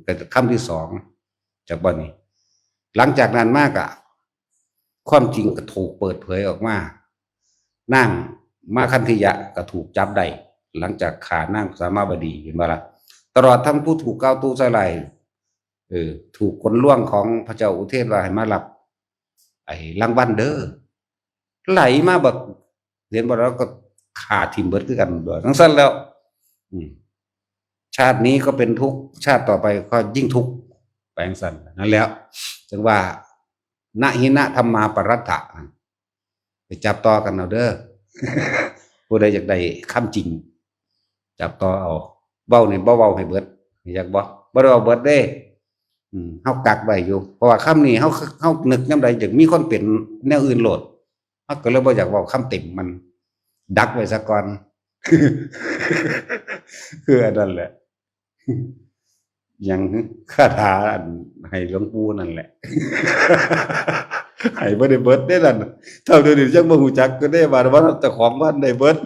ກໍຄຳທີສອງ ຈັກບໍ່ນີ້? ຫຼັງຈາກນັ້ນມາກະ ຄວາມຈິງກໍຖືກເປີດເຜີຍອອກມາ ນາງມາຄັນທິຍະກໍຖືກຈັບໄດ້ ຫຼັງຈາກຂ້ານາງສາມາວະດີ ເຫັນບໍ່ລະ? ຕະຫຼອດທັງຜູ້ຖືກກ່າວຕູໃສ່ຮ້າຍ ເອີ ຖືກກົນລວງຂອງພະເຈົ້າອຸເທນວ່າໃຫ້ມາຮັບໄອ້ລາງວັນເດີ ໄຫຼມາບັກ ເຫັນບໍ່ ລາວກໍຂ້າຖິ້ມເບິດຄືກັນ ຈັ່ງຊັ້ນແລ້ວ ອືມ ຊາດນີ້ກໍເປັນທຸກ ຊາດຕໍ່ໄປກໍຍິ່ງທຸກ ໄປຈັ່ງຊັ້ນ ນັ້ນແຫຼະ ຈຶ່ງວ່າ ນະຫິນະທຳມາປະລັດຖະ ໄປຈັບຕໍ່ກັນເອົາເດີ ຜູ້ໃດຢາກໄດ້ຄຳຈິງ ຈັບຕໍ່ເອົາ ເວົ້ານີ້ບໍ່ເວົ້າໃຫ້ເບິດ ຢາກບໍ່ ບໍ່ໄດ້ເວົ້າເບິດເດ້ ອືມ ເຮົາກັກໄວ້ຢູ່ ເພາະວ່າຄຳນີ້ເຮົາ ເຮົານຶກຍາມໃດຢາກມີຄວາມເປັນແນວອື່ນໂລດ ເຮົາກໍເລີຍບໍ່ຢາກເວົ້າຄຳເຕັມມັນ ດັກໄວ້ຊະກ່ອນ ຄືອັນນັ້ນແຫຼະ ຫຍັງ ຄາຖາອັນໃຫ້ຫຼວງปู่ນັ້ນແຫຼະ ໃຫ້ບໍ່ໄດ້ເບິດເດ້ນັ້ນ ເທົ່າດຽວນີ້ຍັງບໍ່ຮູ້ຈັກຢູ່ເດ້ ວ່າ ວ່າເຈົ້າຂອງພັນໄດ້ເບິດ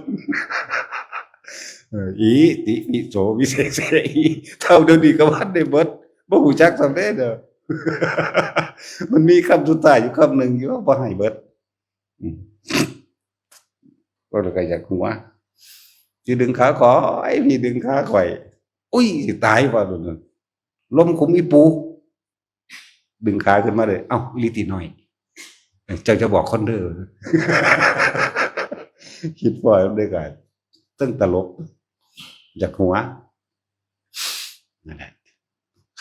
ເອີ ອິຕິປິໂສວິເສເສຫິ ເທົ່າດຽວນີ້ກໍພັນໄດ້ເບິດ ບໍ່ຮູ້ຈັກຊ້ຳເດ້ເດີ ມັນມີຄຳສຸດທ້າຍຢູ່ຄຳໜຶ່ງຢູ່ ບໍ່ໃຫ້ເບິດ ອືມ ກໍເລີຍກໍຢາກຫົວ ຊິດຶງຂາຂ້ອຍ ພີ່ດຶງຂາຂ້ອຍ ອຸ້ຍ ຊິຕາຍວ່າໂດນ ລົມຄຸມອີ່ປູ ດຶງຂາຂຶ້ນມາເລີຍ ເອົ້າ ອີ່ຫຼີຕິນ້ອຍ ເຈົ້າຈະບອກຄົນເດີ ຄິດພໍ້ນຳເດ້ ກະເຊິ່ງຕະຫຼົກ ຢາກຫົວ ນັ້ນແຫຼະ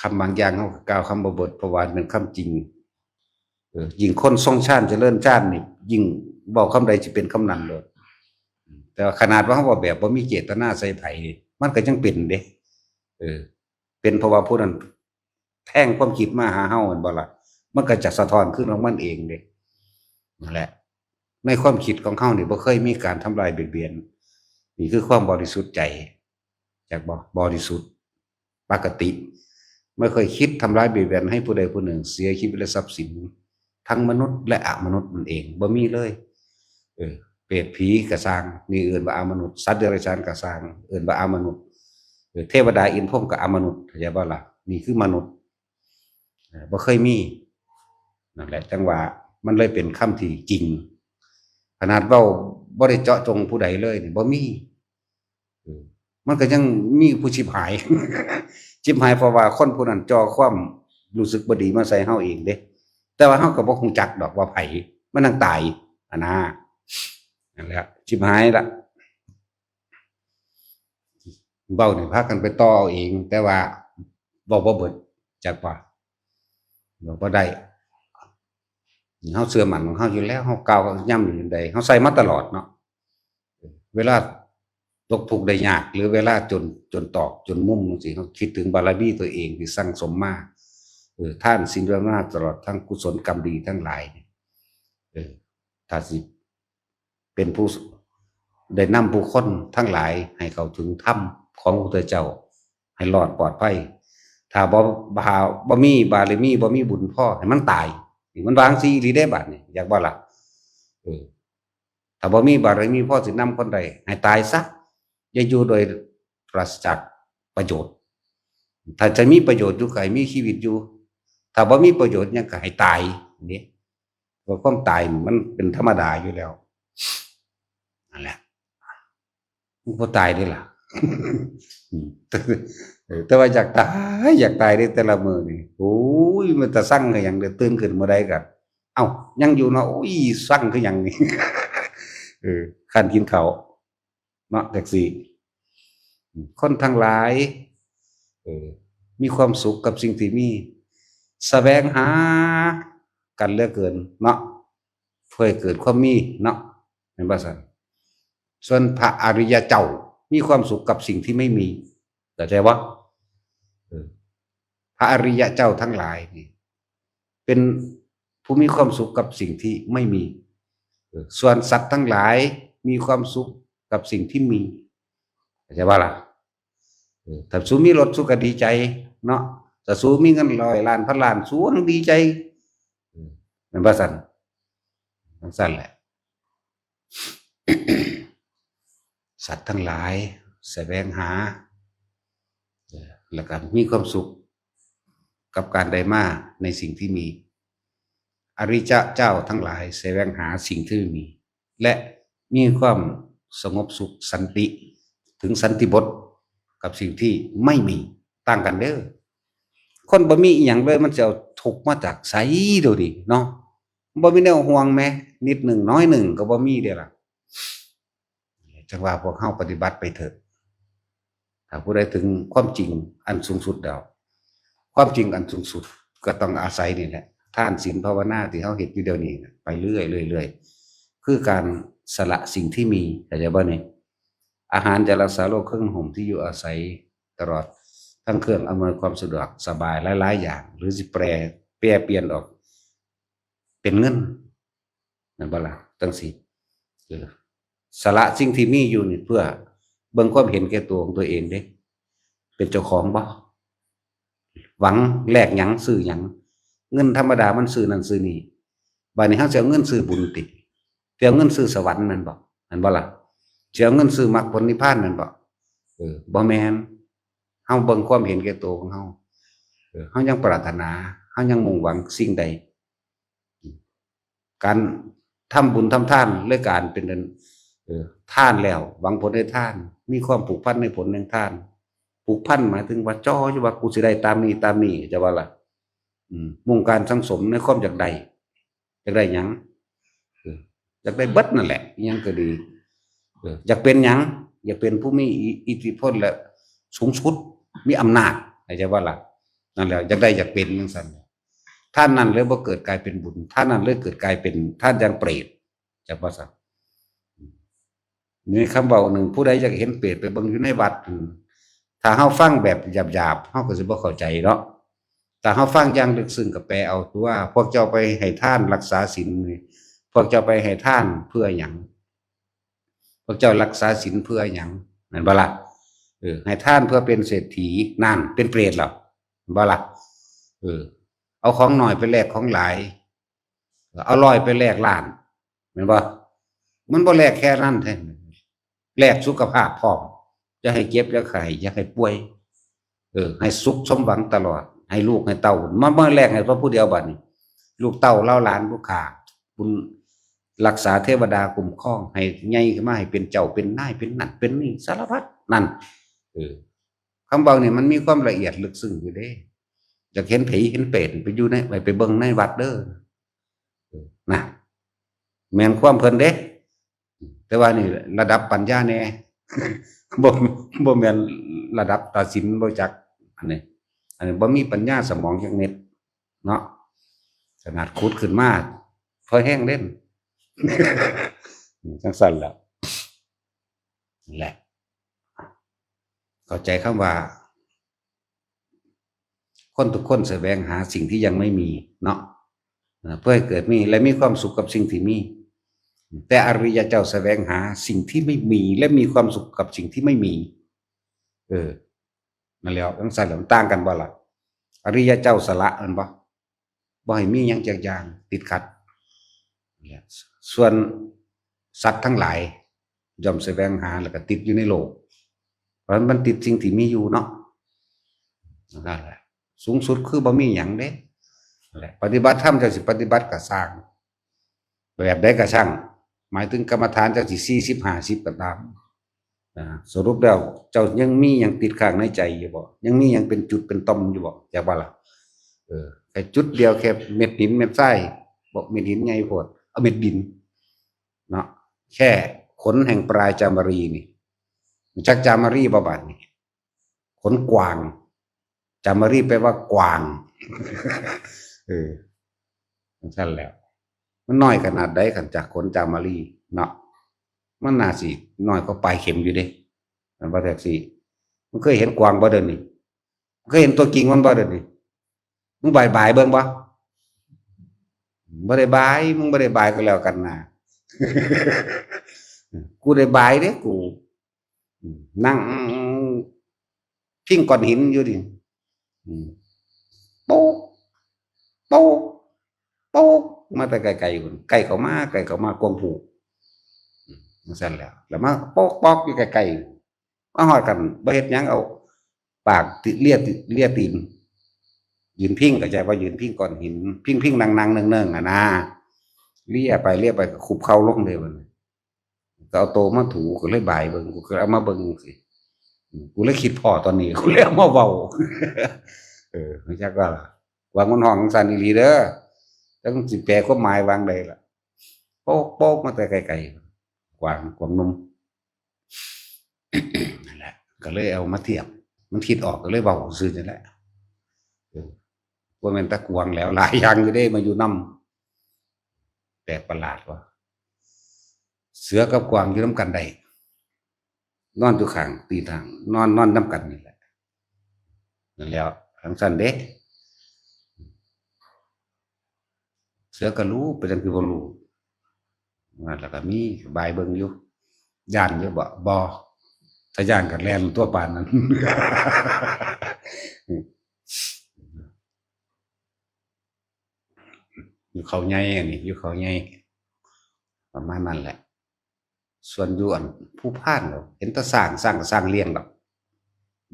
ຄຳບາງຢ່າງເຮົາກໍກ່າວຄຳບໍ່ເບິດ ເພາະວ່າມັນເປັນຄຳຈິງ ເອີ ຍິ່ງຄົນຊົງຊານຈະເລີນຊານນີ້ ຍິ່ງເວົ້າຄຳໃດຊິເປັນຄຳນັ້ນໂລດ ແຕ່ວ່າຂະໜາດວ່າເຮົາເວົ້າແບບບໍ່ມີເຈດຕະນາໃສ່ໃຜ ມັນກໍຍັງເປັນເດ້. ເອີ ເປັນເພາະວ່າຜູ້ນັ້ນແທງຄວາມຄິດມາຫາເຮົາແມ່ນບໍ່ລະ? ມັນກໍຈະສະທ້ອນຄືນຂອງມັນເອງເດ້. ນັ້ນແຫຼະ ໃນຄວາມຄິດຂອງເຮົານີ້ບໍ່ເຄີຍມີການທຳລາຍບຽດບຽນ. ນີ້ຄືຄວາມບໍລິສຸດໃຈ. ຈັກບໍ່? ບໍລິສຸດ ປະກະຕິ ບໍ່ເຄີຍຄິດທຳລາຍບຽດບຽນໃຫ້ຜູ້ໃດຜູ້ໜຶ່ງເສຍຊີວິດ ແລະ ຊັບສິນ ທັງມະນຸດ ແລະ ອະມະນຸດນັ້ນເອງ ບໍ່ມີເລີຍ. ເອີ ເປດຜີກໍຊ່າງ ນີ້ເອີ້ນວ່າອະມະນຸດ, ສັດເດຍລະຈານກໍຊ່າງ ເອີ້ນວ່າອະມະນຸດ, ເອີ ເທວະດາອິນພົມກໍອະມະນຸດ ເຂົ້າໃຈບໍ່ລະ? ນີ້ຄືມະນຸດ ເອີ ບໍ່ເຄີຍມີ. ນັ້ນແຫຼະ ຈັ່ງວ່າມັນເລີຍເປັນຄຳທີ່ຈິງ ຂະໜາດເວົ້າບໍ່ໄດ້ເຈາະຈົງຜູ້ໃດເລີຍນີ້ ບໍ່ມີ. ເອີ ມັນກໍຍັງມີຜູ້ຊິບຫາຍ ຊິບຫາຍ ເພາະວ່າຄົນຜູ້ນັ້ນຈ່ອຄວາມຮູ້ສຶກບໍ່ດີມາໃສ່ເຮົາເອງເດ້ ແຕ່ວ່າເຮົາກໍບໍ່ຮູ້ຈັກດອກວ່າໃຜ ມັນຍັງຕາຍຫັ້ນນາ. ນັ້ນແຫຼະ ຊິບຫາຍລະ. ເວົ້ານີ້ພາກັນໄປຕໍ່ເອົາເອງ ແຕ່ວ່າເວົ້າບໍ່ເບິດ ຈັກວ່າເວົ້າບໍ່ໄດ້. ເຮົາເຊື່ອໝັ້ນຂອງເຮົາຢູ່ແລ້ວ ເຮົາກ່າວຢ້ຳຢູ່ໃດ ເຮົາໃສ່ມາຕະຫຼອດເນາະ. ເວລາຕົກທຸກໄດ້ຍາກ ຫຼື ເວລາຈົນ ຈົນຕອກ ຈົນມຸມຈັ່ງຊີ້ ເຮົາຄິດເຖິງບາລະມີຕົວເອງທີ່ສັ່ງສົມມາ ເອີ ທານສິນພາວະນາ ຕະຫຼອດທັງກຸສົນກຳດີທັງຫຼາຍນີ້ ເອີ ຖ້າຊິ ເປັນຜູ້ໄດ້ນຳຜູ້ຄົນທັງຫຼາຍໃຫ້ເຂົ້າເຖິງທຳຂອງພະພຸດທະເຈົ້າ ໃຫ້ລອດປອດໄພ. ຖ້າບໍ່ ຖ້າບໍ່ມີບາລະມີ ບໍ່ມີບຸນພໍ ໃຫ້ມັນຕາຍ ນີ້ມັນວ່າຈັ່ງຊີ້ອີ່ຫຼີເດ້ບາດນີ້ ຢາກບໍ່ລະ? ເອີ ຖ້າບໍ່ມີບາລະມີພໍຊິນຳຄົນໄດ້ ໃຫ້ຕາຍຊະ ຢ່າຢູ່ໂດຍປາສະຈາກປະໂຫຍດ. ຖ້າຈະມີປະໂຫຍດຢູ່ ກໍໃຫ້ມີຊີວິດຢູ່, ຖ້າບໍ່ມີປະໂຫຍດຫຍັງ ກໍໃຫ້ຕາຍເດ້. ເພາະຄວາມຕາຍມັນເປັນທຳມະດາຢູ່ແລ້ວ ນັ້ນແຫຼະ. ມັນບໍ່ຕາຍເດ້ລະ ເອີ ແຕ່ວ່າຢາກຕາຍ ຢາກຕາຍເດ້ແຕ່ລະມື້ນີ້. ໂອ້ຍ ມັນຕາຊັງຄືຫຍັງເດ້ ຕື່ນຂຶ້ນມື້ໃດກໍ ເອົ້າ ຍັງຢູ່ເນາະ ໂອ້ຍ ຊັງຄືຫຍັງນີ້ ເອີ ຄັນກິນເຂົ້າ ເນາະ ຈັ່ງຊີ້. ຄົນທັງຫຼາຍ ເອີ ມີຄວາມສຸກກັບສິ່ງທີ່ມີ ສະແຫວງຫາກັນເຫຼືອເກີນເນາະ ເພື່ອໃຫ້ເກີດຄວາມມີເນາະ ແມ່ນບໍ່ຊັ້ນ? ສ່ວນພະອະລິຍະເຈົ້າມີຄວາມສຸກກັບສິ່ງທີ່ໄມ່ມີ ເຂົ້າໃຈບໍ່? ເອີ ພະອະລິຍະເຈົ້າທັງຫຼາຍນີ້ ເປັນຜູ້ມີຄວາມສຸກກັບສິ່ງທີ່ໄມ່ມີ. ເອີ ສ່ວນສັດທັງຫຼາຍມີຄວາມສຸກກັບສິ່ງທີ່ມີ ເຂົ້າໃຈບໍ່ລະ? ເອີ ຖ້າສູມີລົດສູກໍດີໃຈເນາະ ຖ້າສູມີເງິນຮ້ອຍລ້ານພັນລ້ານສູຍັງດີໃຈ ເອີ ແມ່ນບໍ່ຊັ້ນ? ຈັ່ງຊັ້ນແຫຼະ. ສັດທັງຫຼາຍສະແຫວງຫາ ແລະ ກໍມີຄວາມສຸກກັບການໄດ້ມາໃນສິ່ງທີ່ມີ. ອະລິຍະເຈົ້າທັງຫຼາຍສະແຫວງຫາສິ່ງທີ່ມີ ແລະ ມີຄວາມສະຫງົບສຸກ ສັນຕິ ເຖິງສັນຕິບົດກັບສິ່ງທີ່ໄມ່ມີ ຕ່າງກັນເດີ້. ຄົນບໍ່ມີອີ່ຫຍັງເລີຍ ມັນຊິເອົາທຸກມາຈາກໃສດຽວນີ້ເນາະ? ບໍ່ມີແນວຫ່ວງແມ ນິດໜຶ່ງ ໜ້ອຍໜຶ່ງກໍບໍ່ມີເດ້ລະ. ຈັ່ງວ່າພວກເຮົາປະຕິບັດໄປເຖາະ ຖ້າຜູ້ໃດເຖິງຄວາມຈິງອັນສູງສຸດແລ້ວ ຄວາມຈິງອັນສູງສຸດກໍຕ້ອງອາໄສນີ້ແຫຼະ ທານ ສິນ ພາວະນາທີ່ເຮົາເຮັດຢູ່ດຽວນີ້ນະ ໄປເລື້ອຍໆ ຄືການສະຫຼະສິ່ງທີ່ມີ ເຂົ້າໃຈບໍ່ນີ້? ອາຫານ ຢາລັກສາໂລກ ເຄື່ອງນຸ່ງຫົ່ມ ທີ່ຢູ່ອາໄສ ຕະຫຼອດທັງເຄື່ອງອຳນວຍຄວາມສະດວກສະບາຍຫຼາຍໆຢ່າງ ຫຼື ຊິແປ ແປປ່ຽນອອກເປັນເງິນ ແມ່ນບໍ່ລະ? ຈັ່ງຊີ້ ເອີ ສະຫຼະສິ່ງທີ່ມີຢູ່ນີ້ເພື່ອເບິ່ງຄວາມເຫັນແກ່ຕົວຂອງຕົວເອງເດ້ ເປັນເຈົ້າຂອງບໍ່? ຫວັງແລກຫຍັງ? ຊື້ຫຍັງ? ເງິນທຳມະດາມັນຊື້ນັ້ນຊື້ນີ້ ບາດນີ້ເຮົາຊິເອົາເງິນຊື້ບຸນຕິ? ຊິເອົາເງິນຊື້ສະຫວັນແມ່ນບໍ່? ແມ່ນບໍ່ລະ? ຊິເອົາເງິນຊື້ມັກຜົນນິບພານແມ່ນບໍ່? ເອີ ບໍ່ແມ່ນ. ເຮົາເບິ່ງຄວາມເຫັນແກ່ຕົວຂອງເຮົາ ເອີ ເຮົາຍັງປາດຖະໜາ ເຮົາຍັງມຸ່ງຫວັງສິ່ງໃດ? ການທຳບຸນທຳທານ ຫຼື ການເປັນ ເອີ ທານແລ້ວ ຫວັງຜົນໃນທານ ມີຄວາມຜູກພັນໃນຜົນແຫ່ງທານ. ຜູກພັນໝາຍເຖິງວ່າ ຈໍ່ຢູ່ວ່າ ກູຊິໄດ້ຕາມນີ້ຕາມນີ້ ເຈົ້າວ່າລະ? ອືມ ມຸ່ງການສັງສົມໃນຄວາມຢາກໄດ້ ຢາກໄດ້ຫຍັງ? ເອີ ຢາກໄດ້ເບິດນັ້ນແຫຼະ ອີ່ຫຍັງກໍດີ. ເອີ ຢາກເປັນຫຍັງ? ຢາກເປັນຜູ້ມີອິ ອິດທິພົນ ແລະ ສູງສຸດ ມີອຳນາດ ເຈົ້າວ່າລະ? ນັ້ນແຫຼະ ຢາກໄດ້ຢາກເປັນຈັ່ງຊັ້ນ. ທ່ານນັ້ນເລີຍບໍ່ເກີດກາຍເປັນບຸນ ທ່ານນັ້ນເລີຍເກີດກາຍເປັນ ທ່ານຢ່າງເປດ ຈັກວ່າຊະ. ມີຄຳເວົ້າໜຶ່ງ ຜູ້ໃດຢາກເຫັນເປດໄປເບິ່ງຢູ່ໃນວັດ. ຖ້າເຮົາຟັງແບບຫຍາບໆ ເຮົາກໍຊິບໍ່ເຂົ້າໃຈເນາະ. ຖ້າເຮົາຟັງຢ່າງເລິກເຊິ່ງກໍແປເອົາຕົວະ. ພວກເຈົ້າໄປໃຫ້ທານ ລັກສາສິນນີ້ ພວກເຈົ້າໄປໃຫ້ທານເພື່ອຫຍັງ? ພວກເຈົ້າລັກສາສິນເພື່ອຫຍັງ? ແມ່ນບໍ່ລະ? ເອີ ໃຫ້ທານເພື່ອເປັນເສດຖີ. ນັ້ນ ເປັນເປດແລ້ວ ແມ່ນບໍ່ລະ? ເອີ ເອົາຂອງໜ້ອຍໄປແລກຂອງຫຼາຍ. ເອົາຮ້ອຍໄປແລກລ້ານ ແມ່ນບໍ່? ມັນບໍ່ແລກແຄ່ນັ້ນເດ້ ແລກສຸຂະພາບພ້ອມ. ຢ່າໃຫ້ເຈັບ ຢ່າໃຫ້ໄຂ້ ຢ່າໃຫ້ປ່ວຍ. ເອີ ໃຫ້ສຸກສົມຫວັງຕະຫຼອດ. ໃຫ້ລູກໃຫ້ເຕົ້າ ມາ ມາແລກໃຫ້ພະຜູ້ດຽວບາດນີ້. ລູກເຕົ້າເຫຼົ່າຫຼານ ລູກຄ້າ ບຸນ ລັກສາເທວະດາຄຸ້ມຄອງ ໃຫ້ໃຫຍ່ຂຶ້ນມາ ໃຫ້ເປັນເຈົ້າເປັນນາຍ ເປັນນັ້ນເປັນນີ້ ສາລະພັດນັ້ນ. ເອີ ຄຳເວົ້ານີ້ມັນມີຄວາມລະອຽດເລິກເຊິ່ງຢູ່ເດ້. ຢາກເຫັນຜີເຫັນເປດ ໄປຢູ່ໃນ ໄປ ໄປເບິ່ງໃນວັດເດີ. ເອີ ນະ ແມ່ນຄວາມເພິ່ນເດ້. ແຕ່ວ່ານີ້ລະດັບປັນຍາແດ່ ບໍ່ ບໍ່ແມ່ນລະດັບຕາສິນ ບໍ່ຈັກ. ອັນນີ້ ອັນນີ້ບໍ່ມີປັນຍາສະໝອງຈັກເມັດເນາະ. ຂະໜາດຂຸດຂຶ້ນມາພໍແຮງເດ້. ຈັ່ງຊັ້ນແຫຼະ ແຫຼະ ເຂົ້າໃຈຄຳວ່າ ຄົນທຸກຄົນສະແຫວງຫາສິ່ງທີ່ຍັງໄມ່ມີເນາະ ເພື່ອໃຫ້ເກີດມີ ແລະ ມີຄວາມສຸກກັບສິ່ງທີ່ມີ. ແຕ່ອະລິຍະເຈົ້າສະແຫວງຫາສິ່ງທີ່ໄມ່ມີ ແລະ ມີຄວາມສຸກກັບສິ່ງທີ່ໄມ່ມີ. ເອີ ນັ້ນແຫຼະ ຈັ່ງຊັ້ນແຫຼະ ມັນຕ່າງກັນບໍ່ລະ? ອະລິຍະເຈົ້າສະຫຼະ ແມ່ນບໍ່? ບໍ່ໃຫ້ມີຫຍັງຈັກຢ່າງຕິດຂັດ. ສ່ວນສັດທັງຫຼາຍ ຍ່ອມສະແຫວງຫາ ແລ້ວກໍຕິດຢູ່ໃນໂລກ ເພາະມັນຕິດສິ່ງທີ່ມີຢູ່ເນາະ. ນັ້ນແຫຼະ ສູງສຸດຄືບໍ່ມີຫຍັງເດ້. ນັ້ນແຫຼະ ປະຕິບັດທຳ ເຈົ້າຊິປະຕິບັດກໍຊ່າງ ແບບໃດກໍຊ່າງ ໝາຍເຖິງກຳມະຖານເຈົ້າຊິສີ່ສິບ ຫ້າສິບກໍຕາມ. ນະ ສະຫຼຸບແລ້ວເຈົ້າຍັງມີຫຍັງຕິດຄ້າງໃນໃຈຢູ່ບໍ່? ຍັງມີຫຍັງເປັນຈຸດເປັນຕ່ອມຢູ່ບໍ່? ຢາກວ່າລະ ເອີ ແຄ່ຈຸດດຽວ ແຄ່ເມັດຫີນເມັດຊາຍ ບໍ່ ເມັດຫີນໃຫຍ່ໂພດ ເອົາເມັດດິນເນາະ. ແຄ່ຂົນແຫ່ງປາຈາມະຣີນີ້ ຮູ້ຈັກຈາມະຣີບໍ່ບາດນີ້? ຂົນກວາງ. ຈາມະຣີແປວ່າກວາງ. ເອີ ຈັ່ງຊັ້ນແຫຼະ ມັນນ້ອຍຂະໜາດໃດ ຄັນຈາກຂົນຈາມະຣີເນາະ? ມັນໜ້າຊິນ້ອຍກວ່າປາຍເຂັມຢູ່ເດ້ ແມ່ນບໍ່ແທັກຊີ? ມຶງເຄີຍເຫັນກວາງບໍ່ດຽວນີ້? ເຄີຍເຫັນຕົວຈິງມັນບໍ່ດຽວນີ້? ມຶງບາຍໆເບິ່ງບໍ່? ບໍ່ໄດ້ບາຍ ມຶງບໍ່ໄດ້ບາຍກໍແລ້ວກັນນາ. ກູໄດ້ບາຍເດ້ ກູ ອືມ ນັ່ງພິງກ້ອນຫີນຢູ່ນີ້ ອືມ ໂປກ ໂປກ ໂປກ ມາແຕ່ໄກໆພຸ້ນ ໃກ້ເຂົ້າມາ ໃກ້ເຂົ້າມາກວາງຜູ້ ອືມ ຈັ່ງຊັ້ນແຫຼະ ແລ້ວມາໂປກໆຢູ່ໃກ້ໆ ມາຮອດກັນບໍ່ເຮັດຫຍັງ ເອົາປາກຕິ ເລຍຕິ ເລຍຕີນ ຢືນພິງ ເຂົ້າໃຈບໍ່? ຢືນພິງກ້ອນຫີນ ພິງໆນັ່ງໆເນີ່ງໆຫັ້ນນາ ເລຍໄປເລຍໄປ ກໍຄຸບເຂົ່າລົງເລີຍບັດນີ້. ກໍເອົາໂຕມາຖູ ກໍເລີຍບາຍເບິ່ງ ກູກໍເອົາມາເບິ່ງຈັ່ງຊີ້ ອືມ ກູເລີຍຄິດພໍ້ຕອນນີ້ ກູເລີຍເອົາມາເວົ້າ ເອີ ຮູ້ຈັກວ່າລະ ກວາງມັນຮ້ອງຈັ່ງຊັ້ນອີ່ຫຼີເດີ ຈັກມັນຊິແປຄວາມໝາຍວ່າຈັ່ງໃດລະ ໂປກໆມາແຕ່ໄກໆ ກວາງ ກວາງນົມ ນັ້ນແຫຼະ ກໍເລີຍເອົາມາທຽບ ມັນຄິດອອກກໍເລີຍເວົ້າຊື່ນີ້ແຫຼະ ເອີ ບໍ່ແມ່ນແຕ່ກວາງແລ້ວ ຫຼາຍຢ່າງຢູ່ເດ້ ມາຢູ່ນຳ ແປກປະຫຼາດວ່າ ເສືອກັບກວາງຢູ່ນຳກັນໄດ້ ນອນຢູ່ຂ້າງຕີນທາງ ນອນ ນອນນຳກັນນີ້ແຫຼະ ນັ້ນແຫຼະ ຈັ່ງຊັ້ນເດ້ ເສືອກໍຮູ້ ເປັນຫຍັງຄືບໍ່ຮູ້ ນັ້ນລະກໍມີ ບາຍເບິ່ງຢູ່ ຢ້ານຢູ່ບໍ່? ບໍ່ ຖ້າຢ້ານກໍແລ່ນຕົວະປານນັ້ນ ຢູ່ເຂົາໃຫຍ່ ອັນນີ້ຢູ່ເຂົາໃຫຍ່ ປະມານນັ້ນແຫຼະ ສ່ວນຢູ່ອັນພູພານ ເຫັນແຕ່ຊ້າງ ຊ້າງກໍຊ້າງລ້ຽງດອກ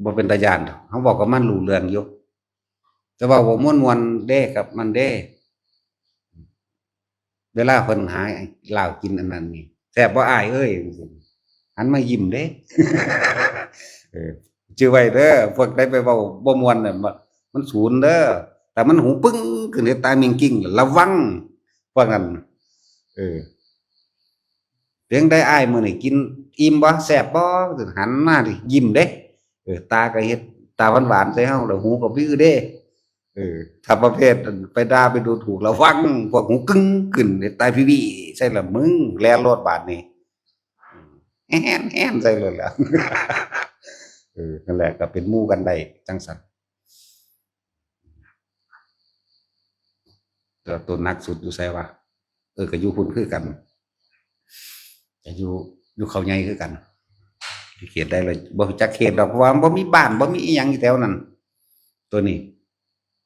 ບໍ່ເປັນຕາຢ້ານດອກ ເຮົາເວົ້າກັບມັນຮູ້ເລື່ອງຢູ່ ແຕ່ເວົ້າບໍ່ມ່ວນໆເດ້ກັບມັນເດ້ ເວລາເພິ່ນຫາລາວກິນອັນນັ້ນນີ້ ແຊບບໍ່ອ້າຍເອີຍ ຫັນມາຍິ້ມເດ້ ເອີ ຈື່ໄວ້ເດີ ພວກໃດໄປເວົ້າບໍ່ມ່ວນນະ ມັນສູນເດີ ແຕ່ມັນຫູປຶ້ງຂຶ້ນເຮັດຕາມິງກິ້ງ ລະວັງພວກນັ້ນ ເອີ ເປັນໃດອ້າຍ ມື້ນີ້ກິນອີ່ມບໍ່ ແຊບບໍ່ ຫັນມານີ້ຍິ້ມເດ້ ເອີ ຕາກໍເຮັດຕາຫວານໆໃສ່ເຮົາ ລະຫູກໍບຶ້ເດ້ ເອີ ຖ້າປະເພດໄປດ່າໄປດູຖູກ ລະວັງ ພວກຫູກຶ້ງຂຶ້ນ ເຮັດຕາພີວີໃສ່ລະມຶງ ແລ່ນໂລດບາດນີ້ ແຮນໆໃສ່ໂລດແຫຼະ. ເອີ ນັ້ນແຫຼະ ກໍເປັນໝູ່ກັນໄດ້ຈັ່ງຊັ້ນ. ແຕ່ໂຕໜັກສຸດຢູ່ໃສວະ? ເອີ ກໍຢູ່ພຸ້ນຄືກັນ ກໍຢູ່ ຢູ່ເຂົາໃຫຍ່ຄືກັນ. ເຂດໃດລະ ບໍ່ຮູ້ຈັກເຂດດອກ ເພາະວ່າມັນບໍ່ມີບ້ານ ບໍ່ມີອີ່ຫຍັງຢູ່ແຖວນັ້ນ. ໂຕນີ້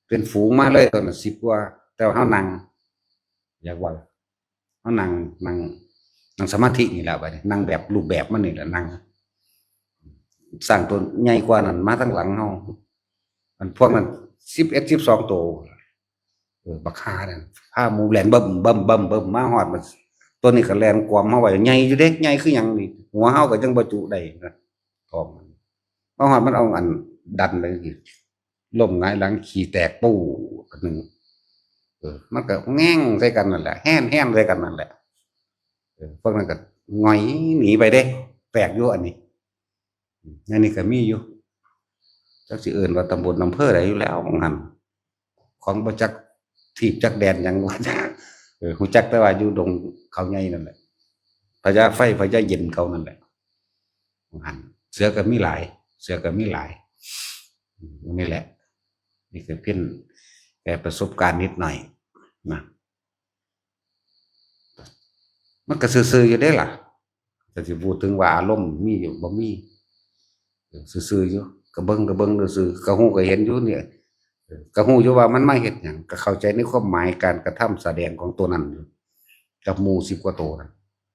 ເປັນຝູງມາເລີຍ ໂຕນັ້ນສິບກວ່າ ແຕ່ວ່າເຮົານັ່ງ ຢາກເວົ້າ ເຮົານັ່ງ ນັ່ງ ນັ່ງສະມາທິນີ້ແຫຼະ ບາດນີ້ນັ່ງແບບ ຮູບແບບມັນນີ້ແຫຼະ ນັ່ງ ຊ້າງໂຕໃຫຍ່ກວ່ານັ້ນມາທາງຫຼັງເຮົາ ອັນພວກນັ້ນສິບເອັດ ສິບສອງໂຕ ເອີ ບັກຫ່ານັ້ນພາໝູ່ແລ່ນບຶ້ມໆໆ ມາຮອດມັນ ໂຕນີ້ກໍແລ່ນກວມເຮົາໄວ້ ໃຫຍ່ຢູ່ເດ້ ໃຫຍ່ຄືຫຍັງນີ້ ຫົວເຮົາກໍຍັງບໍ່ຈຸໄດ້ນະ ທ້ອງມັນ ມາຮອດມັນເອົາອັນດັນໄປ ລົ້ມຫງາຍຫຼັງ ຂີ້ແຕກປູ້ອັນໜຶ່ງ ເອີ ມັນກໍແງ່ງໃສ່ກັນນັ້ນແຫຼະ ແຮນໆໃສ່ກັນນັ້ນແຫຼະ ເອີ ພວກນັ້ນກໍຫງອຍໜີໄປເດ້ ແປກຢູ່ອັນນີ້ ອັນນີ້ກໍມີຢູ່ ຈັກຊິເອີ້ນວ່າຕຳບົນອຳເພີໃດຢູ່ແລ້ວ ໝ່ອງຫັ້ນ ຂອງບໍ່ຈັກ ທີບຈັກແດນຫຍັງ ເອີ ຮູ້ຈັກແຕ່ວ່າຢູ່ດົງເຂົາໃຫຍ່ນັ້ນແຫຼະ ພະຍາໄຟ ພະຍາເຢັນເຂົານັ້ນແຫຼະ ວ່າຫັ້ນ ເສືອກໍມີຫຼາຍ ເສືອກໍມີຫຼາຍ ອືມ ນີ້ແຫຼະ ນີ້ກໍເປັນແຕ່ປະສົບການນິດໜ້ອຍນະ ມັນກໍຊື່ໆຢູ່ເດ້ລະ ແຕ່ຊິເວົ້າເຖິງວ່າອາລົມມີຢູ່ບໍ່ມີ ເອີ ຊື່ໆຢູ່ ກະເບິ່ງ ກະເບິ່ງຊື່ໆ ກະຮູ້ກະເຫັນຢູ່ນີ້ ເອີ ກະຮູ້ຢູ່ວ່າມັນມາເຮັດຫຍັງ ກະເຂົ້າໃຈໃນຄວາມໝາຍການກະທຳສະແດງຂອງໂຕນັ້ນຢູ່ ກັບໝູ່ສິບກວ່າໂຕນັ້ນ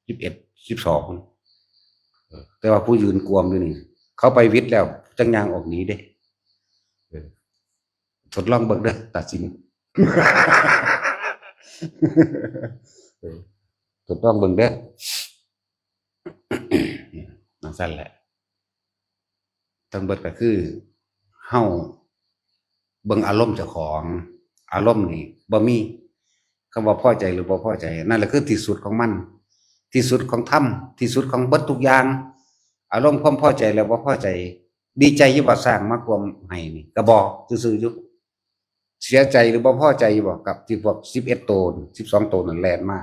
ສິບເອັດ ສິບສອງ ເອີ ແຕ່ວ່າຜູ້ຢືນກວມຢູ່ນີ້ ເຂົາໄປຫວິດແລ້ວ ຈັ່ງຍ່າງອອກໜີເດ້ ເອີ ທົດລອງເບິ່ງເດີ ຕັດສິນ ເອີ ທົດລອງເບິ່ງເດີ ຈັ່ງຊັ້ນແຫຼະ ທັງເບິດກໍຄືເຮົາເບິ່ງອາລົມເຈົ້າຂອງ ອາລົມນີ້ບໍ່ມີຄຳວ່າພໍໃຈ ຫຼື ບໍ່ພໍໃຈ ນັ້ນແຫຼະຄືທີ່ສຸດຂອງມັນ ທີ່ສຸດຂອງທຳ ທີ່ສຸດຂອງເບິດທຸກຢ່າງ ອາລົມຄວາມພໍໃຈ ແລະ ບໍ່ພໍໃຈ ດີໃຈຢູ່ບໍ່ ຊ້າງມາກວມໄຫ້ນີ້ ກໍບໍ່ ຊື່ໆຢູ່ ເສຍໃຈ ຫຼື ບໍ່ພໍໃຈຢູ່ບໍ່ ກັບທີ່ພວກສິບເອັດໂຕ ສິບສອງໂຕນັ້ນແລ່ນມາ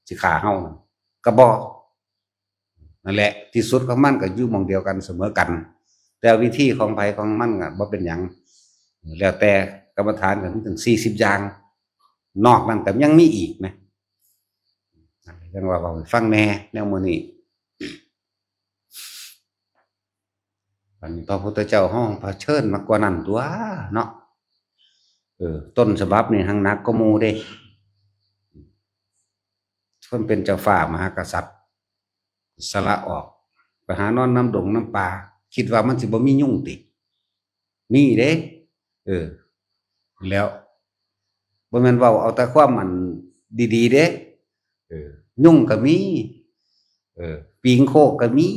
ຊິຂ້າເຮົານັ້ນ ກໍບໍ່ ນັ້ນແຫຼະ ທີ່ສຸດຂອງມັນກໍຢູ່ໝ່ອງດຽວກັນສະເໝີກັນ ແຕ່ວິທີຂອງໃຜຂອງມັນກໍບໍ່ເປັນຫຍັງ ແລ້ວແຕ່ກຳມະຖານກໍມີຕັ້ງສີ່ສິບຢ່າງ ນອກນັ້ນກໍຍັງມີອີກນະ ຈັ່ງວ່າເວົ້າໃຫ້ຟັງແດ່ແນວມື້ນີ້ ອັນນີ້ພະພຸດທະເຈົ້າເຮົາພະເຊີນມາກວ່ານັ້ນຕົວະເນາະ ເອີ ຕົ້ນສະບັບນີ້ຮັ່ງໜັກກວ່າໝູ່ເດ້ ຄົນເປັນເຈົ້າຟ້າມະຫາກະສັດ ສະຫຼະອອກ ໄປຫານອນນຳດົງນຳປ່າ ຄິດວ່າມັນຊິບໍ່ມີຍຸງຕິ? ມີເດ້ ເອີ ແລ້ວ ບໍ່ແມ່ນເວົ້າເອົາແຕ່ຄວາມອັນດີໆເດ້ ເອີ ຍຸງກໍມີ ເອີ ປີງໂຄກກໍມີ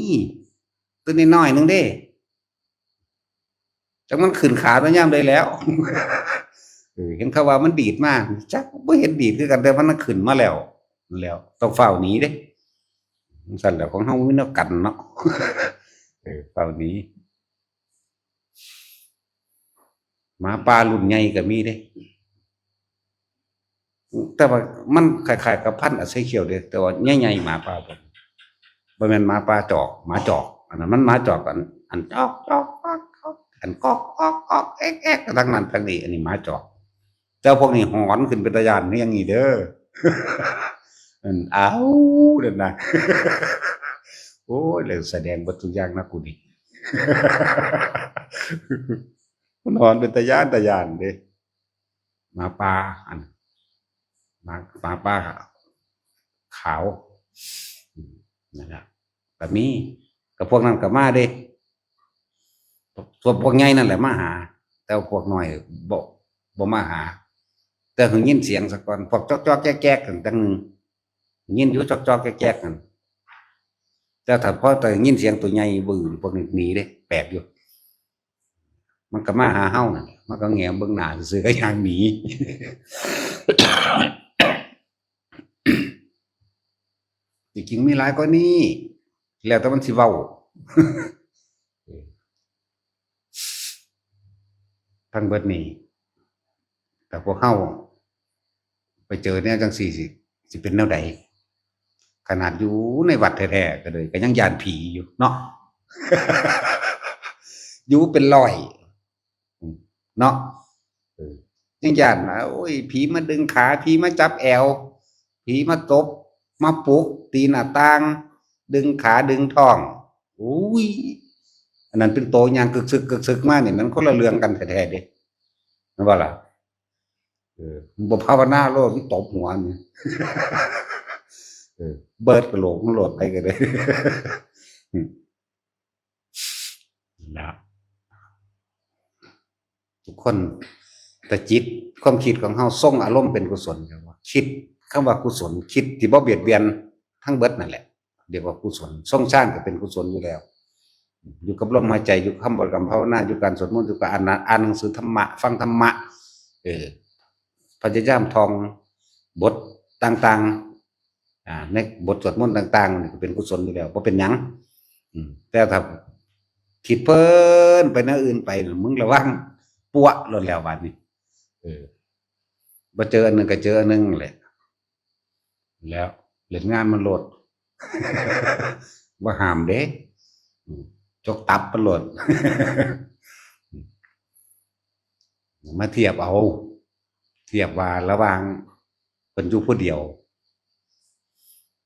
ຕົວນ້ອຍໆໜຶ່ງເດ້ ຈັກມັນຂຶ້ນຂາມາຍາມໃດແລ້ວ ເອີ ເຫັນເຂົາວ່າມັນດີດມາ ຈັກບໍ່ເຫັນດີດຄືກັນ ແຕ່ວ່າມັນຂຶ້ນມາແລ້ວ ແລ້ວ ຕ້ອງຟ້າວໜີເດ້ ຈັ່ງຊັ້ນແຫຼະ ຂອງເຮົາມີແນວກັນເນາະ ເອີ ຟ້າວໜີ ໝາປ່າລຸ້ນໃຫຍ່ກໍມີເດ້ ແຕ່ວ່າມັນຄ້າຍໆກັບພັນອາໄຊຂຽວເດ້ ແຕ່ວ່າໃຫຍ່ໆ ໝາປ່າ ບໍ່ແມ່ນໝາປ່າຈອກ ໝາຈອກ ອັນນັ້ນມັນໝາຈອກ ອັນ ອັນຈອກ ຈອກ ຈອກ ຈອກ ອັນກອກ ອອກ ອອກ ແອກ ແອກ ທາງນັ້ນທາງນີ້ ອັນນີ້ໝາຈອກ ແຕ່ພວກນີ້ຫອນຂຶ້ນເປັນຕາຢ້ານຄືຫຍັງນີ້ເດີ ອັນ ອ້າວ ນັ້ນນະ ໂອ້ຍ ແລ້ວສະແດງເບິດທຸກຢ່າງນະກູນີ້ ມັນຫອນເປັນຕາຢ້ານ ຕາຢ້ານເດ້ ໝາປ່າ ອັນ ໝາ ໝາປ່າຂາວ ນັ້ນລະ ກໍມີ ກໍພວກນັ້ນກໍມາເດ້ ພວກ ພວກໃຫຍ່ນັ້ນແຫຼະມາຫາ ແຕ່ວ່າພວກນ້ອຍບໍ່ ບໍ່ມາຫາ ແຕ່ຫຶງຍິນສຽງສາກ່ອນ ພວກຈອກໆແຈກໆນັ້ນຈັ່ງໜຶ່ງ ຍິນຢູ່ຈອກໆແຈກໆນັ້ນ ແຕ່ຖ້າພໍໄດ້ຍິນສຽງຕົວໃຫຍ່ບຶ້ງ ພວກນີ້ໜີເດ້ ແປກຢູ່ ມັນກໍມາຫາເຮົານັ້ນແຫຼະ ມັນກໍແງມເບິ່ງໜ້າຊື່ໆ ກໍຍ່າງໜີ ທີ່ຈິງມີຫຼາຍກວ່ານີ້ ແລ້ວແຕ່ມັນຊິເວົ້າ ທັງເບິດນີ້ ຖ້າພວກເຮົາໄປເຈີແນວຈັ່ງຊີ້ ຊິ ຊິເປັນແນວໃດ? ຂະໜາດຢູ່ໃນວັດແທ້ໆກໍເລີຍ ກໍຍັງຢ້ານຜີຢູ່ເນາະ ຢູ່ເປັນຮ້ອຍເນາະ ເອີ ຍັງຢ້ານວ່າ ໂອ້ຍ ຜີມາດຶງຂາ ຜີມາຈັບແອວ ຜີມາຕົບ ມາປຸກ ຕີໜ້າຕ່າງ ດຶງຂາດຶງທ້ອງ ໂອ້ຍ ອັນນັ້ນເປັນໂຕຍ່າງກຶກຊຶກກຶກຊຶກມານີ້ ມັນຄົນລະເລື່ອງກັນແທ້ໆເດ້ ແມ່ນບໍ່ລະ? ເອີ ບໍ່ພາວະນາໂລດ ມັນຕົບຫົວນີ້ ເອີ ເບີດກະໂຫຼກມັນໂລດ ໃຜກໍໄດ້ ນະ ທຸກຄົນ ແຕ່ຈິດ ຄວາມຄິດຂອງເຮົາຊົງອາລົມເປັນກຸສົນ ຄຳວ່າຄິດ ຄຳວ່າກຸສົນ ຄິດທີ່ບໍ່ບຽດບຽນທັງເບິດນັ້ນແຫຼະ ເອີ້ນວ່າກຸສົນ ຊົງຊານກໍເປັນກຸສົນຢູ່ແລ້ວ ຢູ່ກັບລົມຫາຍໃຈ ຢູ່ຄຳບໍລິກຳພາວະນາ ຢູ່ການສວດມົນ ຢູ່ການອ່ານ ອ່ານໜັງສືທຳມະ ຟັງທຳມະ ເອີ ພະຍາຍາມທ່ອງບົດຕ່າງໆ ອ່າ ໃນບົດສວດມົນຕ່າງໆ ນີ້ກໍເປັນກຸສົນຢູ່ແລ້ວ ບໍ່ເປັນຫຍັງ ອືມ ແຕ່ຖ້າຄິດເພີນໄປແນວອື່ນໄປ ມຶງລະວັງປົວະໂລດແລ້ວບາດນີ້ ເອີ ບໍ່ເຈີອັນໜຶ່ງກໍເຈີອັນໜຶ່ງແຫຼະ ແລ້ວເລ່ນງານມັນໂລດ ບໍ່ຫ້າມເດ້ ອືມ ຈົກຕັບມັນໂລດ ມາທຽບເອົາ ທຽບວ່າລະຫວ່າງເພິ່ນຢູ່ຜູ້ດຽວ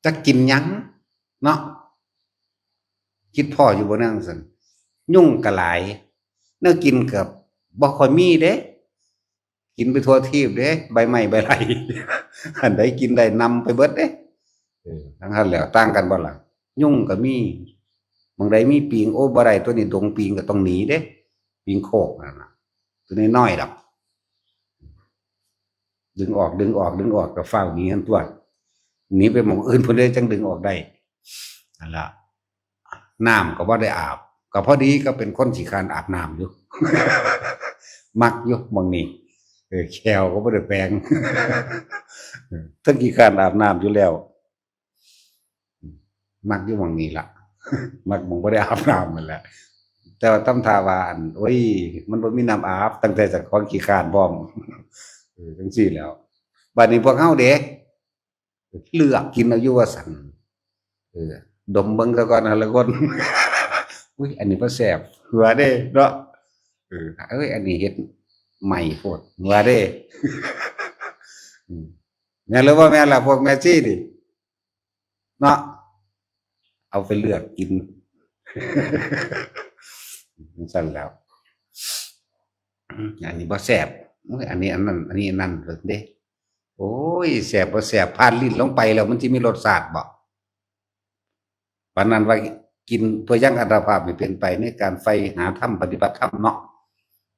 ຈັກກິນຫຍັງເນາະ ຄິດພໍ້ຢູ່ບໍ່ແນວຈັ່ງຊັ້ນ ຍຸງກໍຫຼາຍ ແນວກິນກໍບໍ່ຄ່ອຍມີເດ້ ກິນໄປທົ່ວທີບເດ້ ໃບໄມ້ໃບໄຫຼ ອັນໃດກິນໄດ້ນຳໄປເບິດເດ້ ເອີ ທັງຫັ້ນແຫຼະ ຕ່າງກັນບໍ່ລະ? ຍຸງກໍມີ ໝ່ອງໃດມີປີງ ໂອ້ ບໍ່ໄດ້ ຕົວນີ້ດົງປີງກໍຕ້ອງໜີເດ້ ປີງໂຄກນັ້ນນະ ຕົວນ້ອຍໆດອກ ດຶງອອກ ດຶງອອກ ດຶງອອກ ກໍຟ້າວໜີຫັ້ນຕົວະ ໜີໄປໝ່ອງອື່ນພຸ້ນເດ້ ຈັ່ງດຶງອອກໄດ້ ນັ້ນລະ ນ້ຳກໍບໍ່ໄດ້ອາບ ກໍພໍດີກໍເປັນຄົນຂີ້ຄ້ານອາບນ້ຳຢູ່ ມັກຢູ່ໝ່ອງນີ້ ເອີ ແຂ້ວກໍບໍ່ໄດ້ແປງ ເທິງຂີ້ຄ້ານອາບນ້ຳຢູ່ແລ້ວ ມັກຢູ່ໝ່ອງນີ້ລະ ມັກໝ່ອງບໍ່ໄດ້ອາບນ້ຳນັ້ນແຫຼະ ແຕ່ວ່າຕຳທ່າວ່າ ອັນ ໂອ້ຍ ມັນບໍ່ມີນ້ຳອາບ ຕັ້ງແຕ່ເຈົ້າຂອງຂີ້ຄ້ານພ້ອມ ເອີ ຈັ່ງຊີ້ແຫຼ້ວ ບາດນີ້ພວກເຮົາເດ ເລືອກກິນເອົາຢູ່ວ່າຊັ້ນ ເອີ ດົມເບິ່ງຊະກ່ອນ ແຕ່ລະຄົນ ອຸ້ຍ ອັນນີ້ບໍ່ແຊບ ວ່າເດ້ເນາະ ເອີ ເອີຍ ອັນນີ້ເຮັດໃໝ່ໂພດ ວ່າເດ້ ອືມ ແມ່ນຫຼືບໍ່ແມ່ນລະ ພວກແມ່ຊີນີ້ ເນາະ ເອົາໄປເລືອກກິນ ຈັ່ງຊັ້ນແລ້ວ ອັນນີ້ບໍ່ແຊບ ໂອ້ຍ ອັນນີ້ອັນນັ້ນ ອັນນີ້ອັນນັ້ນເດ້ ໂອ້ຍ ແຊບບໍ່ແຊບ ຜ່ານລີ້ນລົງໄປແລ້ວມັນຊິມີລົດຊາດບໍ່? ປານນັ້ນວ່າກິນເພື່ອຍັງອັດຕະພາບໃຫ້ເປັນໄປໃນການໃຝ່ຫາທຳ ປະຕິບັດທຳເນາະ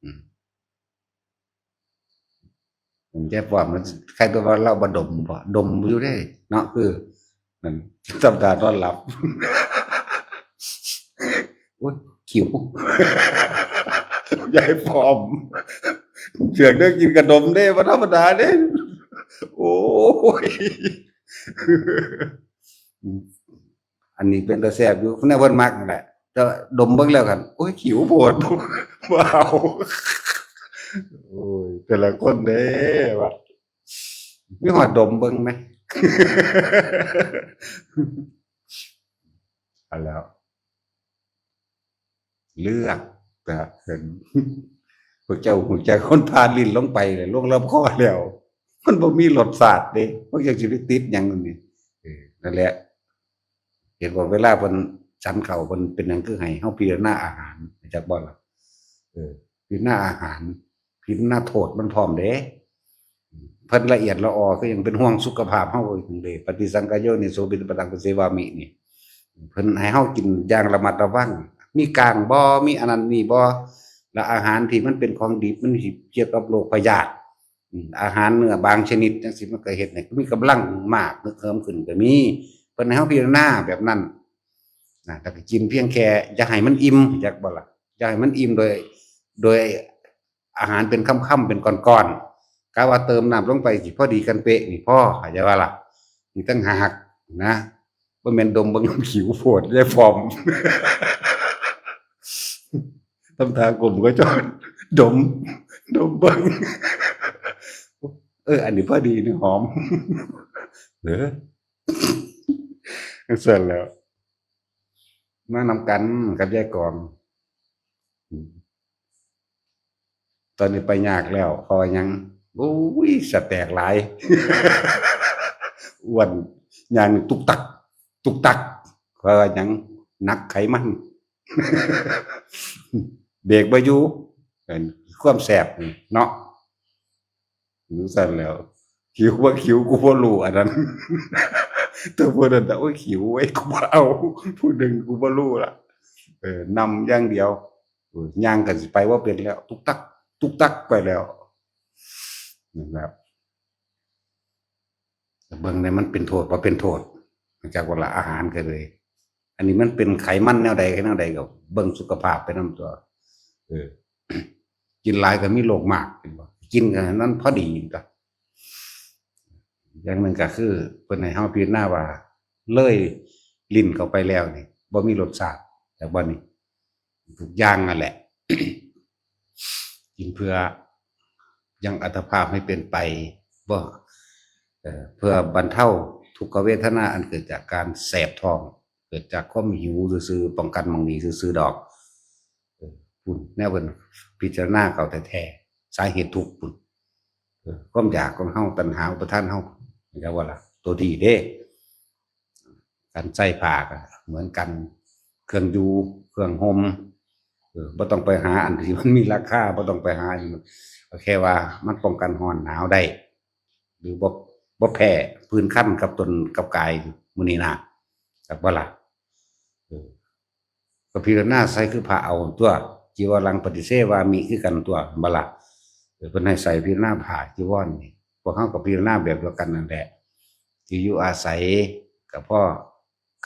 ອືມ ຍາຍປ້ອມ ໃຄຕົວວ່າລາວບໍ່ດົມບໍ່ ດົມຢູ່ເດ້ເນາະ ຄືນັ້ນ ສັບດານອນຫຼັບ ໂອ້ຍ ຫິວ ຍາຍປ້ອມ ເລື່ອງເດີ ກິນກະດົມເດ້ ບໍ່ທຳມະດາເດ້ ໂອ້ຍ ອັນນີ້ເປັນຕາແຊບຢູ່ ແນວເພິ່ນມັກນັ້ນແຫຼະ ແຕ່ດົມເບິ່ງແລ້ວກັນ ໂອ້ຍ ຫິວໂພດ ບໍ່ເອົາ ໂອ້ຍ ແຕ່ລະຄົນເດ້ ວ່າ ມີຮອດດົມເບິ່ງແມ ອັນແລ້ວ ເລືອກ ນະ ເຫັນ ພວກເຈົ້າຮູ້ຈັກຄົນຜ່ານລີ້ນລົງໄປ ລົງລຳຄໍແລ້ວ ມັນບໍ່ມີລົດຊາດເດ້ ພວກເຈົ້າຊິໄປຕິດຫຍັງນີ້ ເອີ ນັ້ນແຫຼະ ເຫັນບໍ່ ເວລາເພິ່ນສັນເຂົ້າ ເພິ່ນເປັນຫຍັງຄືໃຫ້ເຮົາພິຈາລະນາອາຫານ ຮູ້ຈັກບໍ່ລະ? ເອີ ພິຈາລະນາອາຫານ ພິຈາລະນາໂທດມັນພ້ອມເດ້ ເພິ່ນລະອຽດລະອໍ ຄືຫຍັງເປັນຫ່ວງສຸຂະພາບເຮົາເລີຍ ປະຕິສັງກາໂຍນິໂສ ພິກຂະວະຕັງ ປະເສວາມິ ນີ້ ເພິ່ນໃຫ້ເຮົາກິນຢ່າງລະມັດລະວັງ ມີກ້າງບໍ່ ມີອັນນັ້ນນີ້ບໍ່ ລະອາຫານທີ່ມັນເປັນຂອງດິບ ມັນຊິກ່ຽວກັບໂລກພະຍາດ ອາຫານເນື້ອບາງຊະນິດຈັ່ງຊີ້ ມັນກໍເຮັດໃຫ້ມີກຳລັງມາກ ຮຶກເຫີມຂຶ້ນກໍມີ ເພິ່ນໃຫ້ເຮົາພິຈາລະນາແບບນັ້ນນະ ແລ້ວກໍກິນພຽງແຄ່ ຢ່າໃຫ້ມັນອີ່ມ ຮູ້ຈັກບໍ່ລະ? ຢ່າໃຫ້ມັນອີ່ມໂດຍ ໂດຍ ອາຫານເປັນຄຳໆ ເປັນກ້ອນໆ ກະວ່າເຕີມນ້ຳລົງໄປຊິພໍດີກັນເປະນີ້ພໍ ເຂົ້າໃຈບໍ່ລະ? ນີ້ຕ່າງຫາກນະ ບໍ່ແມ່ນດົມເບິ່ງ ຫິວໂພດ ຍາຍປ້ອມ ທຳທ່າກົ້ມກໍຈອນ ດົມ ດົມເບິ່ງ ເອີ ອັນນີ້ພໍດີນີ້ ຫອມ ເອີ. จั่งซั้นแหล้ว มานำกันกับยายกอง ตอนนี้ไปยากแล้ว เพราะว่าหยัง โอ้ย สะแตกหลาย อ้วน ย่างตุกตัก ตุกตัก เพราะว่าหยัง หนักไขมัน เบรกบ่อยู่ เอิ้นความแซ่บนี่เนาะ จั่งซั้นแหล้ว หิวบ่หิวกูบ่รู้ อันนั้น แต่ผู้นั้นน่ะ โอ๊ย หิวเว้ย กูบ่เอา ผู้หนึ่งกูบ่รู้ละ เออ นำอย่างเดียว เออ ย่างก็สิไปบ่เป็นแล้ว ตุกตัก ตุกตักไปแล้ว นั่นแหละ เบิ่งแหน่มันเป็นโทษบ่เป็นโทษ จักว่าละ อาหารก็เลย อันนี้มันเป็นไขมันแนวใดแนวใดก็เบิ่งสุขภาพไปนำตั๊ว เออ กินหลายก็มีโรคมาก เห็นบ่ กินก็ให้มันพอดีตั๊ว อย่างหนึ่งก็คือเพิ่นให้เฮาพิจารณาว่า เลยลิ้นเข้าไปแล้วนี่ บ่มีรสชาติ จักบ่นี่ ทุกอย่างนั่นแหละ กินเพื่อยังอัตภาพให้เป็นไป บ่ เอ่อ เพื่อบรรเทาทุกขเวทนาอันเกิดจากการแสบท้อง เกิดจากความหิวซื่อๆ ป้องกันหม่องนี้ซื่อๆ ดอก เออ พุ้น แนวเพิ่นพิจารณาเข้าแท้ๆ สาเหตุทุกข์พุ้น เออ ความอยากของเฮา ตัณหาอุปาทานเฮา เห็นบ่ล่ะ ตัวดีเด้ การใช้ผ้าก็เหมือนกัน เครื่องอยู่ เครื่องห่ม เออ บ่ต้องไปหาอันที่มันมีราคา บ่ต้องไปหาอันที่มัน ก็แค่ว่ามันป้องกันร้อนหนาวได้ หรือบ่ บ่แพ้ผื่นคันกับตนกับกายมื้อนี้นะ จักบ่ล่ะ เออ ก็พิจารณาใส่คือผ้าเอาตั๊ว จีวรัง ปฏิเสวามิ คือกันตั๊ว บ่ล่ะ เออ เพิ่นให้ใส่พิจารณาผ้าจีวรนี่ พวกเฮาก็พิจารณาแบบเดียวกันนั่นแหละ ที่อยู่อาศัยก็พอ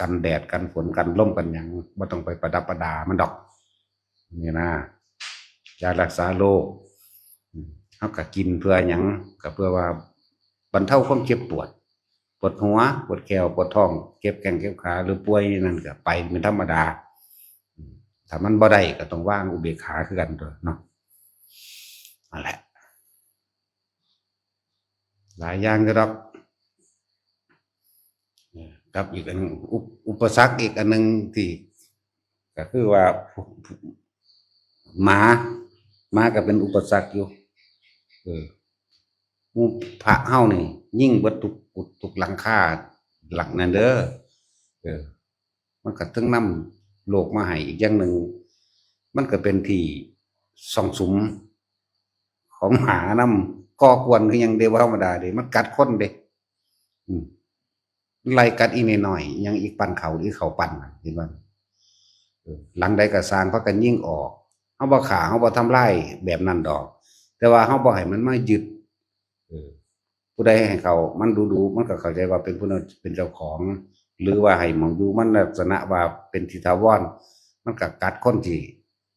กันแดด กันฝน กันลม กันหยัง บ่ต้องไปประดับประดามันดอก นี่นะ ยารักษาโรค อืม เฮาก็กินเพื่อหยัง ก็เพื่อว่าบรรเทาความเจ็บปวด ปวดหัว ปวดแข้ว ปวดท้อง เจ็บแข้งเจ็บขา หรือป่วยนั่นก็ไปเป็นธรรมดา อืม ถ้ามันบ่ได้ก็ต้องวางอุเบกขาคือกันตั๊วเนาะ นั่นแหละ หลายอย่างอยู่ดอก เออ กับอีกอันหนึ่ง อุป- อุปสรรคอีกอันหนึ่งที่ ก็คือว่า หมา หมาก็เป็นอุปสรรคอยู่ เออ หมู่พระเฮานี่ยิงเบิดทุกกุดทุกหลังคา หลังนั้นเด้อ เออ มันก็เทิงนำโรคมาให้ อีกอย่างหนึ่ง มันก็เป็นที่ซ่องสุมของหมานำ ก่อกวนคือหยังเด้ บ่ธรรมดาเด้ มันกัดคนเด้ อืม ไล่กัดอีน้อยๆ ยังอีกปั้นข้าว อีเข้าปั้นน่ะ เห็นบ่ เออ หลังใดก็ซ่าง พากันยิงออก เฮาบ่ฆ่า เฮาบ่ทำลายแบบนั้นดอก แต่ว่าเฮาบ่ให้มันมายึด เออ ผู้ใดให้เข้ามันดูๆ มันก็เข้าใจว่าเป็นผู้นั้นเป็นเจ้าของ หรือว่าให้หม่องอยู่มันลักษณะว่าเป็นที่ถาวร มันก็กัดคนที่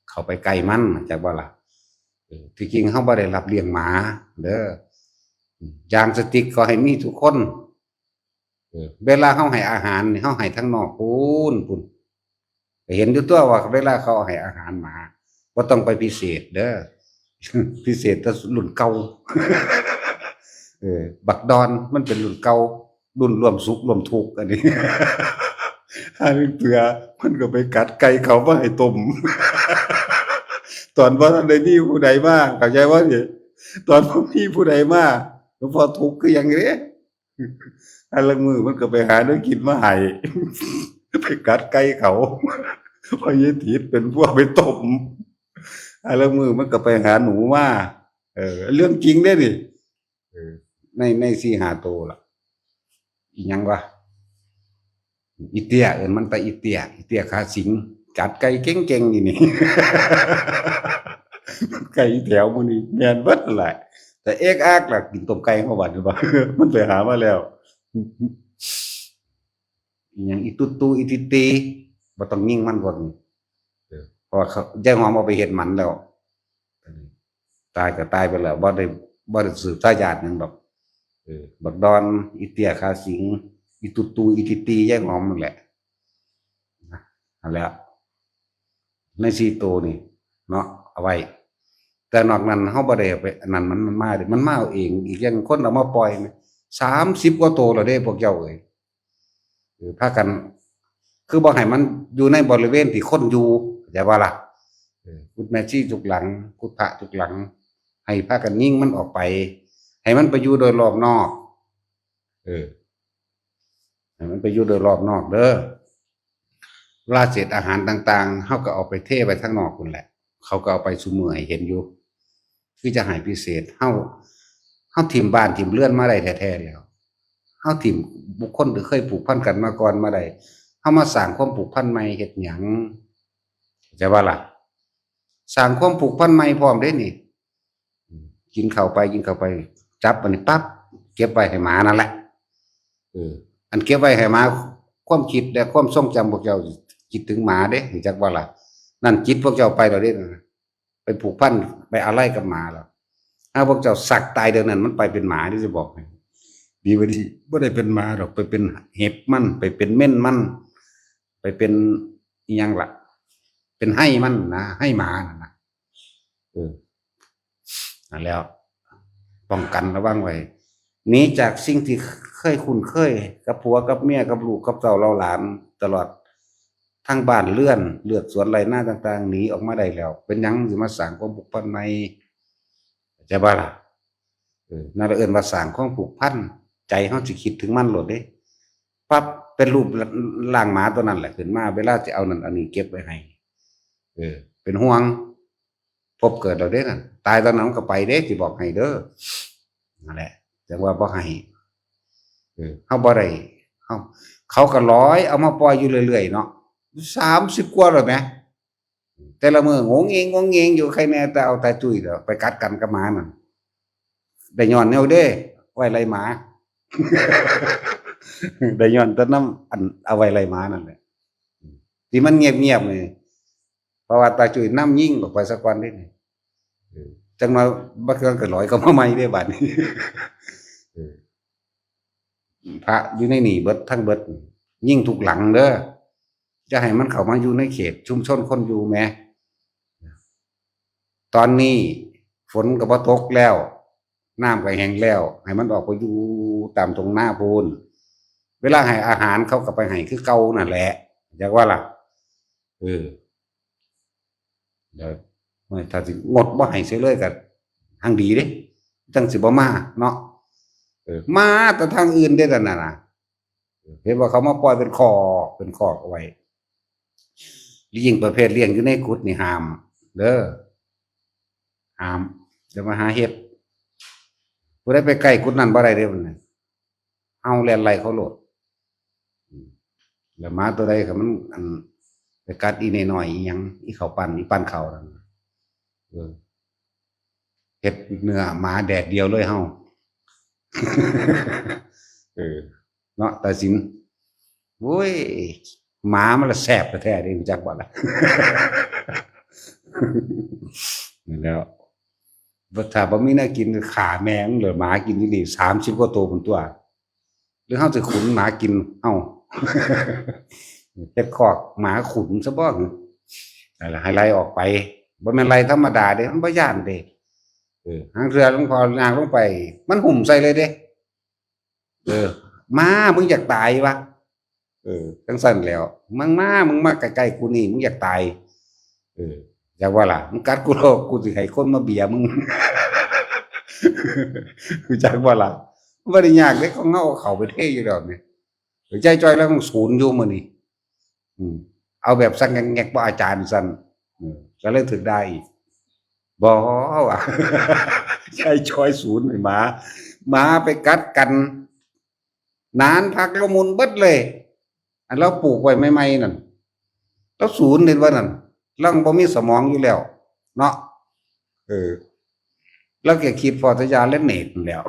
เข้าไปใกล้มัน จักบ่ล่ะ เออ ที่จริงเฮาบ่ได้รับเลี้ยงหมาเด้อ ยางสติ๊กก็ให้มีทุกคน เออ เวลาเฮาให้อาหารนี่ เฮาให้ทางนอกพู้น พู้น ก็เห็นอยู่ตั๊วว่าเวลาเขาให้อาหารหมา บ่ต้องไปพิเศษเด้อ พิเศษแต่รุ่นเก่า เออ บักดอนมันเป็นรุ่นเก่า รุ่นร่วมสุขร่วมทุกข์ อันนี้ หาเทื่อมันก็ไปกัดไก่เขามาให้ต้ม ตอนบ่ทันได้มีผู้ใดมา เข้าใจบ่นี่ ตอนบ่มีผู้ใดมา หลวงพ่อทุกข์คือหยังเด้ หาลางมื้อมันก็ไปหาแนวกินมาให้ ไปกัดไก่เขา พ่อใหญ่ถิดเป็นผู้เอาไปต้ม หาลางมื้อมันก็ไปหาหนูมา เออ เรื่องจริงเด้นี่ เออ ใน ในสี่ห้าโตล่ะ อีหยังวะ อีเตี้ย เอิ้นมันแต่อีเตี้ย อีเตี้ยขาสิง กัดไก่เก่งๆ นี่นี่ ไก่แถวหมู่นี้แม่นเบิดนั่นแหละ แต่เอกอักล่ะ กินต้มไก่เฮาบัดนี้บ่ มันไปหามาแล้ว อีหยังอีตุ๊ดตูอีติตี บ่ต้องยิงมันพวกนี้ เออ เพราะว่าเขา ยายหอมเอาไปเฮ็ดหมันแล้ว ตายก็ตายไปแล้ว บ่ได้ บ่ได้สืบทายาทหยังดอก เออ บักดอน อีเตี้ยขาสิง อีตุ๊ดตูอีติตี ยายหอมนั่นแหละ นั่นแหละ ในสี่โตนี่เนาะ เอาไว้ แต่นอกนั้นเฮาบ่ได้เอาไป อันนั้นมัน มันมาเด้ มันมาเอาเอง อีกอย่างคนเอามาปล่อยนี่ สามสิบกว่าโตแล้วเด้พวกเจ้าเอ้ย ອ ພາກັນ ຄືບໍ່ໃຫ້ມັນຢູ່ໃນບໍລິເວນທີ່ຄົນຢູ່ ເຂົ້າໃຈບໍ່ລະ? ເອີ ຂຸດແມ່ຊີທຸກຫຼັງ ຂຸດພະທຸກຫຼັງ ໃຫ້ພາກັນຍິງມັນອອກໄປ ໃຫ້ມັນໄປຢູ່ໂດຍລອບນອກ ເອີ ໃຫ້ມັນໄປຢູ່ໂດຍລອບນອກເດີ. ເວລາເສດອາຫານຕ່າງໆ ເຮົາກໍເອົາໄປເທໄວ້ທາງນອກພຸ້ນແຫຼະ ເຂົາກໍເອົາໄປຊຸມື້ໃຫ້ເຫັນຢູ່. ຄືຈະໃຫ້ພິເສດ ເຮົາ ເຮົາຖິ້ມບ້ານຖິ້ມເຮືອນມາໄດ້ແທ້ໆແລ້ວ ເຮົາຖິ້ມບຸກຄົນທີ່ເຄີຍຜູກພັນກັນມາກ່ອນມາໄດ້ ເຮົາມາສ້າງຄວາມຜູກພັນໃໝ່ເຮັດຫຍັງ? ເຂົ້າໃຈບໍ່ລະ? ສ້າງຄວາມຜູກພັນໃໝ່ພ້ອມເດ້ນີ້ ກິນເຂົ້າໄປ ກິນເຂົ້າໄປ ຈັບອັນນີ້ປັບ ເກັບໄວ້ໃຫ້ໝານັ້ນແຫຼະ ເອີ ອັນເກັບໄວ້ໃຫ້ໝາ ຄວາມຄິດ ແລະ ຄວາມຊົງຈຳພວກເຈົ້າຄິດເຖິງໝາເດ້ ຮູ້ຈັກບໍ່ລະ? ນັ້ນຈິດພວກເຈົ້າໄປແລ້ວເດ້ ໄປຜູກພັນ ໄປອາໄລກັບໝາແລ້ວ ຖ້າພວກເຈົ້າສັກຕາຍດຽວນັ້ນ ມັນໄປເປັນໝາເດ້ ຊິບອກໃຫ້ ດີບໍ່ດີ ບໍ່ໄດ້ເປັນໝາດອກ ໄປເປັນເຫັບມັນ ໄປເປັນເມັນມັນ ໄປເປັນອີ່ຫຍັງລະ ເປັນໄຮມັນນະ ໄຮໝານັ້ນນະ ເອີ ນັ້ນແຫຼະ ປ້ອງກັນລະວັງໄວ້ ໜີຈາກສິ່ງທີ່ເຄີຍຄຸ້ນເຄີຍ ກັບຜົວກັບເມຍ ກັບລູກກັບເຕົ້າເຫຼົ່າຫຼານ ຕະຫຼອດທັງບ້ານເຮືອນ ເລືອກສວນໄຮ່ນາຕ່າງໆ ໜີອອກມາໄດ້ແລ້ວ ເປັນຫຍັງຊິມາສ້າງຄວາມຜູກພັນໃໝ່? ເຂົ້າໃຈບໍ່ລະ? ເອີ ນັ້ນລະເອີ້ນວ່າສ້າງຄວາມຜູກພັນ ໃຈເຮົາຊິຄິດເຖິງມັນໂລດເດ້ ປັບ ເປັນຮູບຮ່າງໝາຕົວນັ້ນແຫຼະຂຶ້ນມາ ເວລາຊິເອົານັ້ນເອົານີ້ເກັບໄວ້ໃຫ້ ເອີ ເປັນຫ່ວງ ພົບເກີດແລ້ວເດ້ນັ້ນ ຕາຍຕອນນັ້ນມັນກໍໄປເດ້ ຊິບອກໃຫ້ເດີ ນັ້ນແຫຼະ ຈັ່ງວ່າບໍ່ໃຫ້ ເອີ ເຮົາບໍ່ໄດ້ ເຮົາ ເຂົາກໍຫຼອຍເອົາມາປ່ອຍຢູ່ເລື້ອຍໆເນາະ ສາມສິບກວ່າແລ້ວແໝ ແຕ່ລະມື້ງົງເງງ ງົງເງງຢູ່ ໃຄແນ່ແຕ່ເອົາຕາຈຸ້ຍດອກ ໄປກັດກັນກັບໝານັ້ນ ໄດ້ຍ້ອນແນວເດ້ ໄວ້ໄລ່ໝາ ໄດ້ຍ້ອນແຕ່ນຳອັນເອົາໄວ້ໄລ່ໝານັ້ນແຫຼະ ທີ່ມັນງຽບໆນີ້ ເພາະວ່າຕາຈຸ້ຍນຳຍິງອອກໄປສາກ່ອນເດ້ນີ້ ເອີ ຈັກໜ່ອຍບັກເຄື່ອງກໍຫຼອຍເຂົ້າມາໃໝ່ເດ້ບາດນີ້ ເອີ ພະຢູ່ໃນນີ້ເບິດທັງເບິດ ຍິງທຸກຫຼັງເດີ ຢ່າໃຫ້ມັນເຂົ້າມາຢູ່ໃນເຂດຊຸມຊົນຄົນຢູ່ແໝ ຕອນນີ້ຝົນກໍບໍ່ຕົກແລ້ວ ນ້ຳກໍແຫ້ງແລ້ວ ໃຫ້ມັນອອກໄປຢູ່ຕາມທົ່ງນາພຸ້ນ ເວລາໃຫ້ອາຫານເຂົາກໍໄປໃຫ້ຄືເກົ່ານັ້ນແຫຼະ ເຂົ້າໃຈບໍ່ລະ? ເອີ ແລ້ວ ໂອ້ຍ ຖ້າຊິງົດບໍ່ໃຫ້ເສຍເລີຍກໍຮັ່ງດີເດ້ ຈັ່ງຊິບໍ່ມາເນາະ ເອີ ມາແຕ່ທາງອື່ນເດ້ ນັ້ນນະ ເຫັນວ່າເຂົາມາປ່ອຍເປັນຄອກເປັນຄອກເອົາໄວ້ ແລະ ຍິ່ງປະເພດລ້ຽງຢູ່ໃນກຸດນີ້ຫ້າມເດີ ຫ້າມ ຢ່າມາຫາເຮັດ ຜູ້ໃດໄປໃກ້ກຸດນັ້ນບໍ່ໄດ້ເດ້ ເຮົາແລ່ນໄລ່ເຂົາໂລດ ອືມ ແລ້ວໝາຕົວໃດກໍມັນ ອັນ ໄປກັດອີ່ນ້ອຍໆ ອີ່ຫຍັງ ອີ່ເຂົ້າປັ້ນ ອີ່ປັ້ນເຂົ້ານັ້ນ ເອີ ເຮັດເນື້ອໝາແດດດຽວເລີຍເຮົາ ເອີ ເນາະ ຕາສິນ ໂອ້ຍ ໝາມັນລະແຊບແທ້ໆເດ້ ຮູ້ຈັກບໍ່ລະ? ນັ້ນແຫຼະ ບໍ່ ຖ້າບໍ່ມີແນວກິນ ຂ້າແມ່ງເລີຍ ໝາກິນຢູ່ນີ້ສາມສິບກວ່າໂຕພຸ້ນຕົວະ ຫຼືເຮົາຊິຂຸນໝາກິນເຮົາ ເຮັດຄອກໝາຂຸນຊະບໍ່? ໃຫ້ໄລ່ອອກໄປ ບໍ່ແມ່ນໄລ່ທຳມະດາເດ້ ມັນບໍ່ຢ້ານເດ້ ເອີ ຫາງເທື່ອຫຼວງພໍ່ຍ່າງລົງໄປ ມັນຫຸ້ມໃສ່ເລີຍເດ້ ເອີ ໝາ ມຶງຢາກຕາຍວະ ເອີ ຈັ່ງຊັ້ນແຫຼ້ວ ມຶງມາ ມຶງມາໃກ້ໆກູນີ້ ມຶງຢາກຕາຍ ເອີ ຢາກວ່າລະ ມຶງກັດກູໂລດ ກູຊິໃຫ້ຄົນມາເບຍມຶງ ຮູ້ຈັກບໍ່ລະ? ມັນບໍ່ໄດ້ຍາກເດ້ ຂອງເຮົາເອົາເຂົ້າໄປເທຢູ່ແລ້ວນີ້ ໃຈຈ່ອຍລະຍັງສູນຢູ່ມື້ນີ້ ອືມ ເອົາແບບສັກແງກໆ ບໍ່ອາຈານຊັ້ນ ເອີ ກໍເລີຍຖືກດ່າອີກ ບໍ່ວ່າ ໃຈຈ່ອຍສູນໃຫ້ໝາ ໝາໄປກັດກັນ ໜານຜັກລະມຸນເບິດເລີຍ ອັນລາວປູກໄວ້ໃໝ່ໆນັ້ນ ລາວສູນເຫັນວ່ານັ້ນ ລາວບໍ່ມີສະໝອງຢູ່ແລ້ວເນາະ ເອີ ລາວກໍຄິດພໍ້ແຕ່ຢາແລະເນດນັ້ນແຫຼ້ວ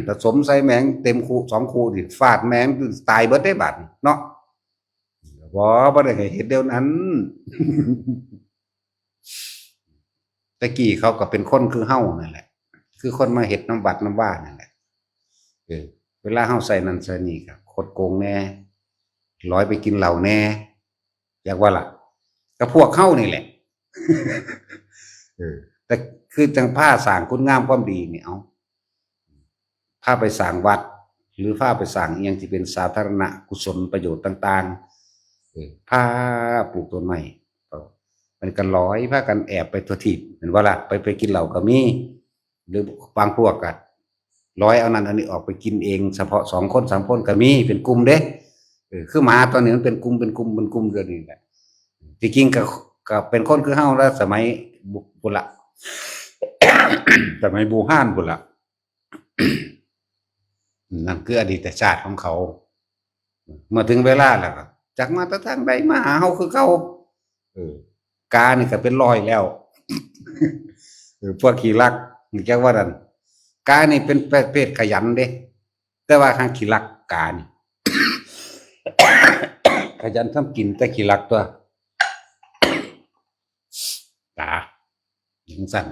ປະສົມໃສ່ແມງເຕັມຄຸສອງຄຸນີ້ ຟາດແມງຕາຍເບິດເດ້ບາດນີ້ເນາະ ບໍ່ ບໍ່ໄດ້ໃຫ້ເຮັດແນວນັ້ນ ແຕ່ກີ້ເຂົາກໍເປັນຄົນຄືເຮົານັ້ນແຫຼະ ຄືຄົນມາເຮັດນຳວັດນຳວານັ້ນແຫຼະ ເອີ ເວລາເຮົາໃສ່ນັ້ນໃສ່ນີ້ກໍຄົດໂກງແດ່ ຫຼອຍໄປກິນເຫຼົ້າແດ່ ຢາກວ່າລະ ກໍພວກເຮົານີ້ແຫຼະ ເອີ ແຕ່ຄືຈັ່ງພາສ້າງຄຸນງາມຄວາມດີນີ້ ເອົາ ພາໄປສ້າງວັດ ຫຼືພາໄປສ້າງອີ່ຫຍັງທີ່ເປັນສາທາລະນະກຸສົນປະໂຫຍດຕ່າງໆ ເອີ ພາປູກຕົ້ນໄມ້ ເອີ ມັນກໍລອຍພາກັນແອບໄປທົ່ວທີບ ແມ່ນບໍ່ລະ? ໄປ ໄປກິນເຫຼົ້າກໍມີ ຫຼືບາງພວກກໍລອຍເອົານັ້ນເອົານີ້ອອກໄປກິນເອງ ສະເພາະສອງຄົນສາມຄົນກໍມີ ເປັນກຸ່ມເດ້. ເອີ ຄືໝາຕົວນີ້ມັນເປັນກຸ່ມ ເປັນກຸ່ມ ເປັນກຸ່ມຢູ່ນີ້ແຫຼະ. ທີ່ຈິງກໍ ກໍເປັນຄົນຄືເຮົາລະ ສະໄໝບຸ ພຸ້ນລະ ສະໄໝບູຮານພຸ້ນລະ. ນັ້ນຄືອະດີດຕະຊາດຂອງເຂົາ. ເມື່ອເຖິງເວລາແລ້ວກໍຈັກມາແຕ່ທາງໃດ ມາຫາເຮົາຄືເກົ່າ. ເອີ ການີ້ກໍເປັນຮ້ອຍແລ້ວ. ເອີ ພວກຂີ້ລັກ ຈັກວ່ານັ້ນ. ການີ້ເປັນປະເພດຂະຫຍັນເດ້ ແຕ່ວ່າຫາງຂີ້ລັກ ການີ້ ຂະຫຍັນທຳກິນ ແຕ່ຂີ້ລັກຕົວະ ກາ ຈັ່ງຊັ້ນ.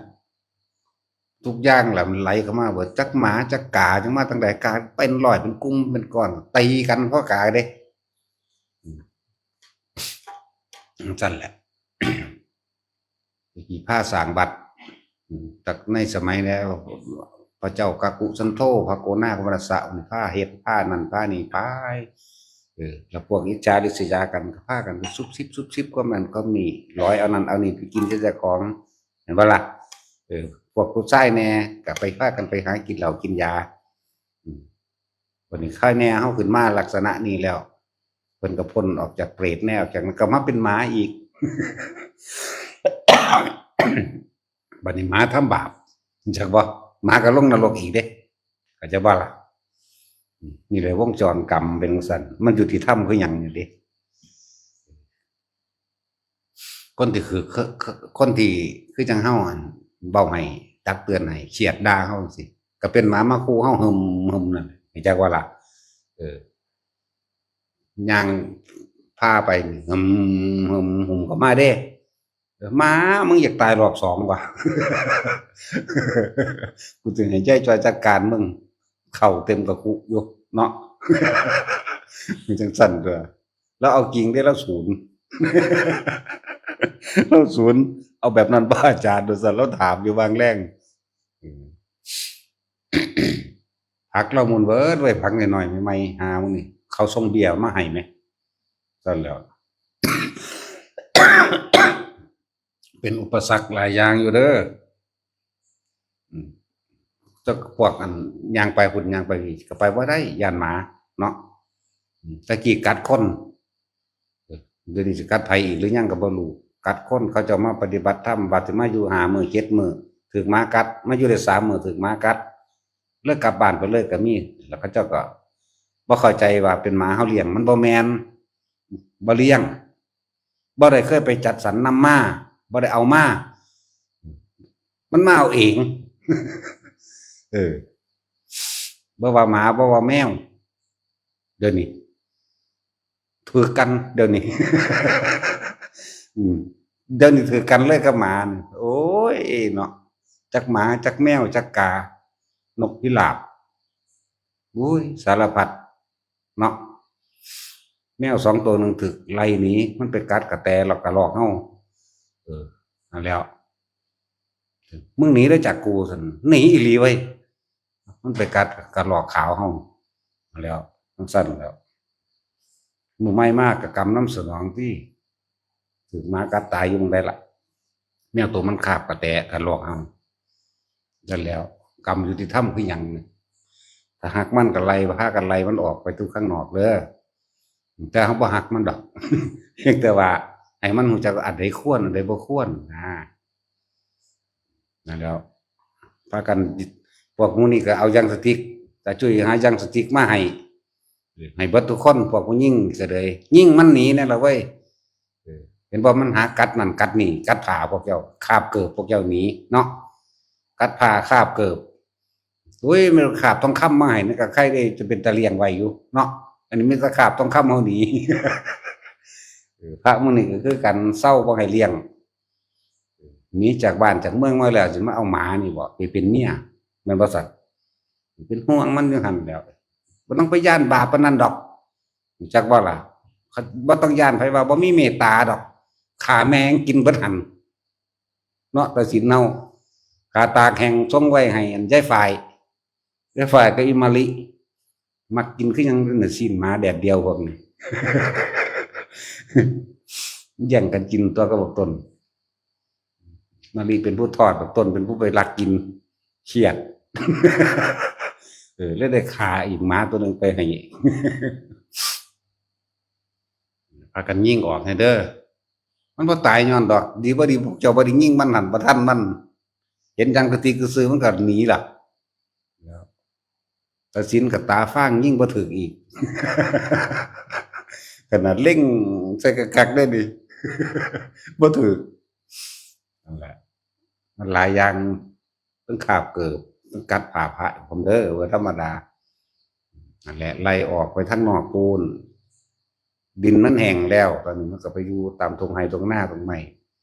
ທຸກຢ່າງລະມັນໄຫຼເຂົ້າມາເບິດ ຈັກໝາຈັກກາ ຈັກມາທາງໃດ ກາເປັນຮ້ອຍເປັນກຸ່ມເປັນກ້ອນ ຕີກັນເພາະກາເດ້. ອືມ ຈັ່ງຊັ້ນແຫຼະ ທີ່ພາສ້າງວັດ ອືມ ແຕ່ໃນສະໄໝແລ້ວ ພະເຈົ້າກະກຸສັນໂທ ພະໂກນາກະມະລະສະ ພາເຮັດ ພານັ້ນພານີ້ ພາ ເອີ ແລ້ວພວກອິດສາລິດສະຍາກັນ ກໍພາກັນໄປຊຸບຊິບ ຊຸບຊິບ ຄວາມນັ້ນຄວາມນີ້ ລອຍເອົານັ້ນເອົານີ້ໄປກິນໃສ່ເຈົ້າຂອງ ແມ່ນບໍ່ລະ? ເອີ ພວກຜູ້ຊາຍແດ່ກໍໄປ ພາກັນໄປຫາກິນເຫຼົ້າກິນຢາ. ອືມ ບັດນີ້ໃຄແດ່ເຮົາຂຶ້ນມາລັກສະນະນີ້ແລ້ວ ເພິ່ນກໍພົ້ນອອກຈາກເປດແດ່ ອອກຈາກນັ້ນກໍມາເປັນໝາອີກ. ບັດນີ້ໝາທຳບາບ ຮູ້ຈັກບໍ່? ໝາກໍລົງນະລົກອີກເດ້ ເຂົ້າໃຈບໍ່ລະ? ນີ້ແຫຼະວົງຈອນກຳເປັນຈັ່ງຊັ້ນ ມັນຍຸຕິທຳຄືຫຍັງນີ້ເດ້. ຄົນທີ່ຄື ຄື ຄື ຄົນທີ່ຄືຈັ່ງເຮົາ ອັນ ເວົ້າໃຫ້ ຕັກເຕືອນໃຫ້ ຄຽດດ່າເຮົາຈັ່ງຊີ້ ກໍເປັນໝາມາຂູ່ເຮົາຫຶມໆ ນັ້ນ ຮູ້ຈັກບໍ່ລະ? ເອີ ຍ່າງພາໄປ ຫຶມໆ ຫຸ້ມເຂົ້າມາເດ້. ເອີ ໝາ ມຶງຢາກຕາຍລອບສອງຫວາ? ກູຈຶ່ງໃຫ້ຍາຍຈ່ອຍຈັດການມຶງ ເຂົ້າເຕັມກະຄຸຢູ່ເນາະ. ມັນຈັ່ງຊັ້ນຕົວະ. ລາວເອົາຈິງເດ້ ລາວສູນ ລາວສູນ ເອົາແບບນັ້ນບໍ່ອາຈານ ວ່າຊັ້ນ ລາວຖາມຢູ່ຫວ່າງແລງ. ອືມ ຜັກລາວໝຸ່ນເບີດເວີຍ ຜັກນ້ອຍໆ ໃໝ່ໆ ຫາມື້ນີ້ ເຂົາສົ່ງເບ້ຍມາໃຫ້ແມ ຊັ້ນແຫຼ້ວ. ເປັນອຸປະສັກຫຼາຍຢ່າງຢູ່ເດີ. ອືມ ຈັກພວກອັນຍ່າງໄປພຸ້ນຍ່າງໄປພີ້ ກໍໄປບໍ່ໄດ້ ຢ້ານໝາເນາະ. ອືມ ແຕ່ກີ້ກັດຄົນ ເອີ ດຽວນີ້ຊິກັດໃຜອີກຫຼືຍັງກໍບໍ່ຮູ້. ກັດຄົນ ເຂົາເຈົ້າມາປະຕິບັດທຳ ວ່າຊິມາຢູ່ຫ້າມື້ເຈັດມື້ ຖືກໝາກັດ ມາຢູ່ໄດ້ສາມມື້ ຖືກໝາກັດ ເລີຍກັບບ້ານໄປເລີຍກໍມີ. ແລ້ວເຂົາເຈົ້າກໍບໍ່ເຂົ້າໃຈວ່າເປັນໝາເຮົາລ້ຽງ ມັນບໍ່ແມ່ນ ບໍ່ລ້ຽງ ບໍ່ໄດ້ເຄີຍໄປຈັດສັນນຳມາ ບໍ່ໄດ້ເອົາມາ ມັນມາເອົາເອງ. ເອີ ບໍ່ວ່າໝາ ບໍ່ວ່າແມວ ດຽວນີ້ຖືກກັນ ດຽວນີ້ ອືມ ດຽວນີ້ຖືກກັນເລີຍກັບໝານີ້. ໂອ້ຍເນາະ ຈັກໝາ ຈັກແມວ ຈັກກາ ນົກພິລາບ ໂອ້ຍ ສາລະພັດເນາະ. ແມວສອງໂຕໜຶ່ງຖືກໄລ່ໜີ ມັນໄປກັດກະແຕ ລະກະລອກເຮົາ. ເອີ ນັ້ນແຫຼ້ວ ມຶງໜີເດີຈາກກູ ຊັ້ນ ໜີອີ່ຫຼີເວີຍ ມັນໄປກັດກະລອກຂາວເຮົາ. ນັ້ນແຫຼ້ວ ຈັ່ງຊັ້ນແຫຼ້ວ ມື້ໃໝ່ມາກໍກຳນຳສະໜອງຕິ ຖືກໝາກັດຕາຍຢູ່ໝ່ອງໃດລະ? ແມວໂຕມັນຄາບກະແຕກະລອກເຮົາ. ນັ້ນແຫຼ້ວ ກຳຍຸຕິທຳຄືຫຍັງນີ້? ຖ້າຮັກມັນກໍໄລ່ ພາກັນໄລ່ມັນອອກໄປສູ່ຂ້າງນອກເດີ. ແຕ່ເຮົາບໍ່ຮັກມັນດອກ ພຽງແຕ່ວ່າໃຫ້ມັນຮູ້ຈັກວ່າອັນໃດຄວນ ອັນໃດບໍ່ຄວນນະ. ນັ້ນແຫຼ້ວ ພາກັນ ພວກໝູ່ນີ້ກໍເອົາຢາງສະຕິກ ຕາຈຸ້ຍຫາຢາງສະຕິກມາໃຫ້ ໃຫ້ເບິດທຸກຄົນ. ພວກຜູ້ຍິງກໍເລີຍຍິງມັນໜີແດ່ລະເວີຍ. ເອີ ເຫັນບໍ່ ມັນຫາກັດນັ້ນກັດນີ້ ກັດຜ້າພວກເຈົ້າ ຄາບເກີບພວກເຈົ້າໜີເນາະ ກັດຜ້າຄາບເກີບ. ໂອ້ຍ ມັນຄາບທອງຄຳມາໃຫ້ ມັນກໍໃຄເດ້ ຈະເປັນຕາລ້ຽງໄວ້ຢູ່ເນາະ. ອັນນີ້ມີແຕ່ຄາບທອງຄຳເຮົາໜີ. ເອີ ພະມື້ນີ້ກໍຄືກັນ ເຊົາບໍ່ໃຫ້ລ້ຽງ ໜີຈາກບ້ານຈາກເມືອງມາແລ້ວ ຊິມາເອົາໝານີ້ບໍ ໄປເປັນເມຍ ແມ່ນບໍ່ຊັ້ນ? ເປັນຫ່ວງມັນຢູ່ຫັ້ນແຫຼ້ວ ບໍ່ຕ້ອງໄປຢ້ານບາບປານນັ້ນດອກ ຮູ້ຈັກບໍ່ລະ? ບໍ່ຕ້ອງຢ້ານໃຜວ່າບໍ່ມີເມດຕາດອກ ຂ້າແມ່ງກິນເບິດຫັ້ນເນາະ. ຕາສິນເຮົາ ກາຕາກແຫ້ງຊົງໄວ້ໃຫ້ອັນຍາຍຝ້າຍ ຍາຍຝ້າຍກັບອີ່ມະລິ ມັກກິນຄືຫຍັງ ເປັນຊີ້ນໝາແດດດຽວພວກນີ້ ແຍ່ງກັນກິນຕົວະກັບບັກຕົ້ນ. ມະລິເປັນຜູ້ທອດ ບັກຕົ້ນເປັນຜູ້ໄປລັກກິນ ຄຽດ ເອີ ເລີຍໄດ້ຂ້າອີກ ໝາຕົວໜຶ່ງໄປໃຫ້ ພາກັນຍິງອອກໃຫ້ເດີ. ມັນບໍ່ຕາຍຍ້ອນດອກ ດີບໍ່ດີພວກເຈົ້າບໍ່ໄດ້ຍິງມັນຫັ້ນ ບໍ່ທັນມັນ ເຫັນຫຍັງກະຕິກກະຊື ມັນກໍໜີລະ. ຕາສິນກໍຕາຟາງ ຍິງບໍ່ຖືກອີກ ຂະໜາດເລັງໃສ່ຄັກໆເດ້ນີ້ ບໍ່ຖືກ. ນັ້ນແຫຼະ ມັນຫຼາຍຢ່າງ ເຖິງຄາບເກີບ ເຖິງກັດຜ້າພະ ເດີ ບໍ່ທຳມະດາ. ນັ້ນແຫຼະ ໄລ່ອອກໄປທາງນອກພຸ້ນ ດິນມັນແຫ້ງແລ້ວ ຕອນນີ້ມັນກໍໄປຢູ່ຕາມທົ່ງໄຮ່ທົ່ງນາ ທົ່ງໄມ້.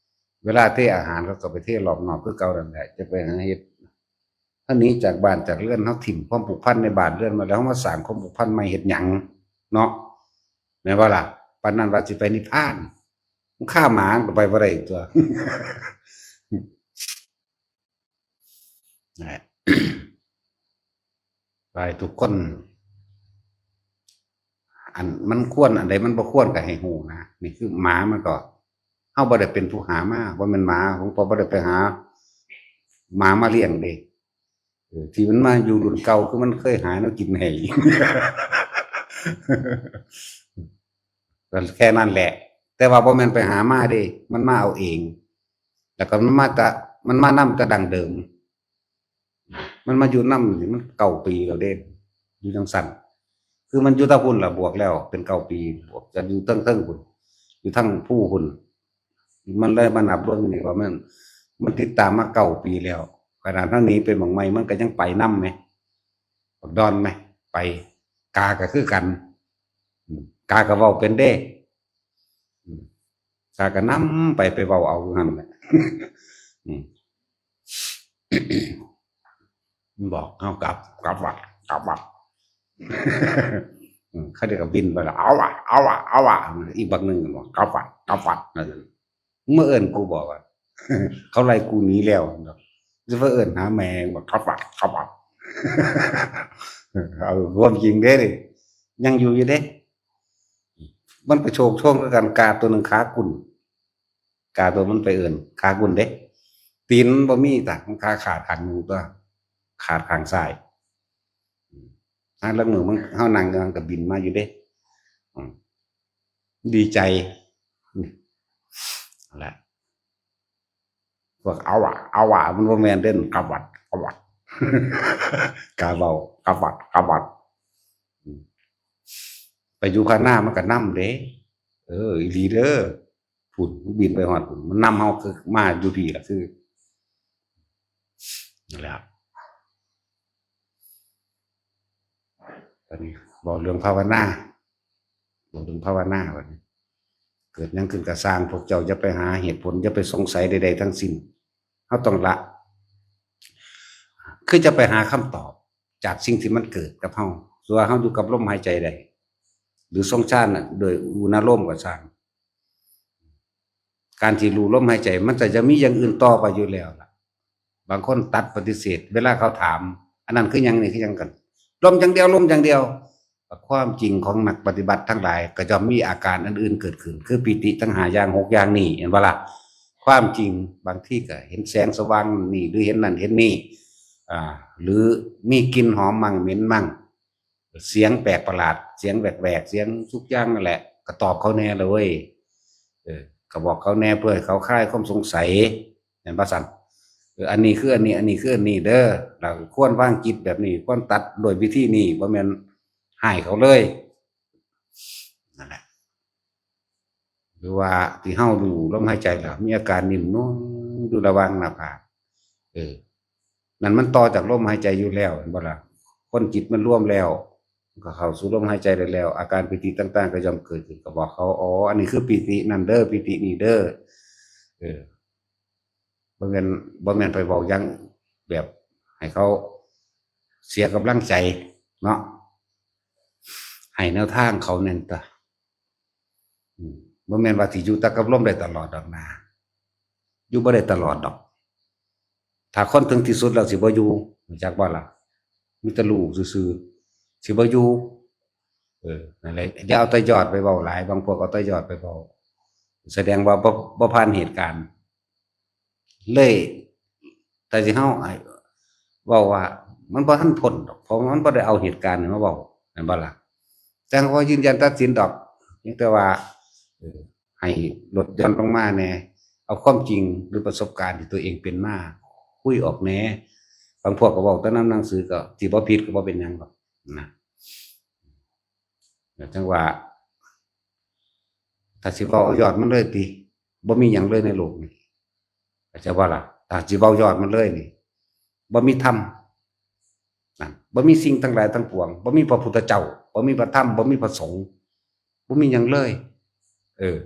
ເວລາເທອາຫານ ເຂົາກໍໄປເທລອບນອກຄືເກົ່ານັ້ນແຫຼະ ຈະໄປຫາເຮັດ. ເຮົາໜີຈາກບ້ານຈາກເຮືອນ ເຮົາຖິ້ມຄວາມຜູກພັນໃນບ້ານເຮືອນມາແລ້ວ ເຮົາມາສ້າງຄວາມຜູກພັນໃໝ່ເຮັດຫຍັງເນາະ ແມ່ນບໍ່ລະ? ປານນັ້ນວ່າຊິໄປນິບພານ ມັນຄາໝາ ມັນກໍໄປບໍ່ໄດ້ຕົວະ. ນັ້ນແຫຼະ ໃຫ້ທຸກຄົນ ອັນມັນຄວນ ອັນໃດມັນບໍ່ຄວນກໍໃຫ້ຮູ້ນະ. ນີ້ຄືໝາ ມັນກໍ ເຮົາບໍ່ໄດ້ເປັນຜູ້ຫາມາ ບໍ່ແມ່ນໝາ ຫຼວງພໍ່ບໍ່ໄດ້ໄປຫາໝາມາລ້ຽງເດ້. ເອີ ທີ່ມັນມາຢູ່ລຸ້ນເກົ່າ ຄືມັນເຄີຍຫາແນວກິນໃຫ້ ກໍແຄ່ນັ້ນແຫຼະ. ແຕ່ວ່າບໍ່ແມ່ນໄປຫາມາເດ້ ມັນມາເອົາເອງ ແລ້ວກໍມັນມາແຕ່ ມັນມານຳແຕ່ດັ້ງເດີມ. ມັນມາຢູ່ນຳນີ້ມັນເກົ້າປີແລ້ວເດ້ ຢູ່ຈັ່ງຊັ້ນ. ຄືມັນຢູ່ທາງພຸ້ນລະ ບວກແລ້ວເປັນເກົ້າປີ ບວກກັນຢູ່ເທິງໆພຸ້ນ ຢູ່ທາງພູພຸ້ນ. ມັນເລີຍມານັບລວມຢູ່ນີ້ວ່າມັນ ມັນຕິດຕາມມາເກົ້າປີແລ້ວ. ຂະໜາດທາງນີ້ເປັນໝາກໄມ້ ມັນກໍຍັງໄປນຳແມ ບັກດອນແມ ໄປ. ກາກໍຄືກັນ ອາ ກາກໍເວົ້າເປັນເດ້. ອາ ກາກໍນຳໄປ ໄປເວົ້າເອົາຢູ່ຫັ້ນແຫຼະ. ອາ ມັນບອກເຮົາກັບ ກັບວັດ ກັບວັດ. ອາ ເຂົາເຈົ້າກໍບິນໄປລະ ເອົາວະ ເອົາວະ ເອົາວະ. ອີກບັກໜຶ່ງບອກ ກັບວັດ ກັບວັດ ວ່າຊັ້ນ. ມຶງມາເອີ້ນກູບໍວ່າ ເຂົາໄລ່ກູໜີແລ້ວ ຊິມາເອີ້ນຫາແມ່ງວ່າ ກັບວັດ ກັບວັດ. ເອົາຄວາມຈິງເດ້ນີ້ ຍັງຢູ່ຢູ່ເດ້. ມັນໄປໂຊກໂຊງຄືກັນ ກາຕົວໜຶ່ງຂາກຸ້ນ ກາຕົວມັນໄປເອີ້ນຂາກຸ້ນເດ້. ຕີນມັນບໍ່ມີຕາ ມັນຂາຂາດຂ້າງໜຶ່ງຕົວະ ຂາດຂ້າງຊ້າຍ. ຫາລາງມື້ມັນ ເຮົານັ່ງຢູ່ຫັ້ນກໍບິນມາຢູ່ເດ້. ອືມ ດີໃຈ ນັ້ນແຫຼະ. ພວກເອົາວະ ເອົາວະ ມັນບໍ່ແມ່ນເດ້ ກັບວັດ ກັບວັດ ກາເວົ້າ ກັບວັດ ກັບວັດ. ອືມ ໄປຢູ່ພະນາມັນກໍນຳເດ້. ເອີ ອີ່ຫຼີເດີ ພຸ້ນ ມັນບິນໄປຮອດພຸ້ນ ມັນນຳເຮົາຄືມາຢູ່ພີ້ລະ ຄື ນັ້ນແຫຼະ. ບັດນີ້ເວົ້າເລື່ອງພາວະນາ ເວົ້າເລື່ອງພາວະນາບັດນີ້ ເກີດຫຍັງຂຶ້ນກໍຊ່າງ ພວກເຈົ້າຢ່າໄປຫາເຫດຜົນ ຢ່າໄປສົງໄສໃດໆທັງສິ້ນ. ເຮົາຕ້ອງລະ ຄືຈະໄປຫາຄຳຕອບຈາກສິ່ງທີ່ມັນເກີດກັບເຮົາ ສ່ວນເຮົາຢູ່ກັບລົມຫາຍໃຈໃດ ຫຼືຊົງຊານໂດຍອຸນາລົມກໍຊ່າງ. ການທີ່ຮູ້ລົມຫາຍໃຈ ມັນກໍຈະມີຢ່າງອື່ນຕໍ່ໄປຢູ່ແລ້ວລະ. ບາງຄົນຕັດປະຕິເສດ ເວລາເຂົາຖາມ ອັນນັ້ນຄືຫຍັງ ນີ້ຄືຫຍັງກັນ ລົມຢ່າງດຽວ ລົມຢ່າງດຽວ. ແຕ່ຄວາມຈິງຂອງນັກປະຕິບັດທັງຫຼາຍ ກໍຍ່ອມມີອາການອັນອື່ນເກີດຂຶ້ນ ຄືປີຕິທັງຫ້າຢ່າງ ຫົກຢ່າງນີ້ ເຫັນບໍ່ລະ? ຄວາມຈິງບາງທີກໍເຫັນແສງສະຫວ່າງນີ້ ຫຼືເຫັນນັ້ນເຫັນນີ້ ອາ ຫຼືມີກິ່ນຫອມມັ້ງ ເໝັນມັ້ງ ສຽງແປກປະຫຼາດ ສຽງແຫວກໆ ສຽງທຸກຢ່າງນັ້ນແຫຼະ ກໍຕອບເຂົາແດ່ລະເວີຍ. ເອີ ກໍບອກເຂົາແດ່ເພື່ອໃຫ້ເຂົາຄາຍຄວາມສົງໄສ ແມ່ນບໍ່ຊັ້ນ? ເອີ ອັນນີ້ຄືອັນນີ້ ອັນນີ້ຄືອັນນີ້ເດີ ແລ້ວຄວນວາງຈິດແບບນີ້ ຄວນຕັດດ້ວຍວິທີນີ້ ບໍ່ແມ່ນຮ້າຍເຂົາເລີຍ ນັ້ນແຫຼະ. ຫຼືວ່າທີ່ເຮົາຮູ້ລົມຫາຍໃຈແລ້ວ ມີອາການໜິ້ມນຸ່ມຢູ່ລະຫວ່າງໜ້າຜາກ ເອີ ນັ້ນມັນຕໍ່ຈາກລົມຫາຍໃຈຢູ່ແລ້ວ ເຫັນບໍ່ລະ? ຄົນຈິດມັນລວມແລ້ວ ກໍເຂົ້າສູ່ລົມຫາຍໃຈໄດ້ແລ້ວ ອາການປີຕິຕ່າງໆກໍຍ່ອມເກີດຂຶ້ນ ກໍບອກເຂົາ ອໍ ອັນນີ້ຄືປີຕິນັ້ນເດີ ປີຕິນີ້ເດີ ເອີ ບໍ່ແມ່ນ ບໍ່ແມ່ນໄປເວົ້າຢ່າງແບບໃຫ້ເຂົາເສຍກຳລັງໃຈເນາະ ໃຫ້ແນວທາງເຂົາແດ່ນຕະ. ອືມ ບໍ່ແມ່ນວ່າຊິຢູ່ແຕ່ກັບລົມໄດ້ຕະຫຼອດດອກນາ ຢູ່ບໍ່ໄດ້ຕະຫຼອດດອກ. ຖ້າຄົນເຖິງທີ່ສຸດແລ້ວຊິບໍ່ຢູ່ ຮູ້ຈັກບໍ່ລະ? ມີແຕ່ຮູ້ຊື່ ຊິບໍ່ຢູ່. ເອີ ນັ້ນແຫຼະ ຢ່າເອົາແຕ່ຍອດໄປເວົ້າຫຼາຍ, ບາງພວກເອົາແຕ່ຍອດໄປເວົ້າ ສະແດງວ່າບໍ່ ບໍ່ຜ່ານເຫດການເລີຍ. ແຕ່ທີ່ເຮົາ ເວົ້າວ່າມັນບໍ່ທັນພົ້ນດອກ ເພາະວ່າມັນບໍ່ໄດ້ເອົາເຫດການນີ້ມາເວົ້າ ແມ່ນບໍ່ລະ? ຈັ່ງບໍ່ຢືນຢັນຕັດສິນດອກ, ພຽງແຕ່ວ່າ ເອີ ໃຫ້ລົດຢ່ອນລົງມາແດ່, ເອົາຄວາມຈິງ ຫຼື ປະສົບການທີ່ຕົວເອງເປັນມາຄຸຍອອກແດ່. ບາງພວກກໍເວົ້າແຕ່ນຳໜັງສື ກໍຊິບໍ່ຜິດ ກໍບໍ່ເປັນຫຍັງດອກນະ. ຈັ່ງວ່າ ຖ້າຊິເວົ້າເອົາຍອດມັນເລີຍຕິ, ບໍ່ມີຫຍັງເລີຍໃນໂລກນີ້ ເຂົ້າໃຈບໍ່ລະ? ຖ້າຊິເວົ້າຍອດມັນເລີຍນີ້ ບໍ່ມີທຳ ນັ້ນ ບໍ່ມີສິ່ງທັງຫຼາຍທັງປວງ, ບໍ່ມີພະພຸດທະເຈົ້າ, ບໍ່ມີພະທຳ, ບໍ່ມີພະສົງ, ບໍ່ມີຫຍັງເລີຍ. ເອີ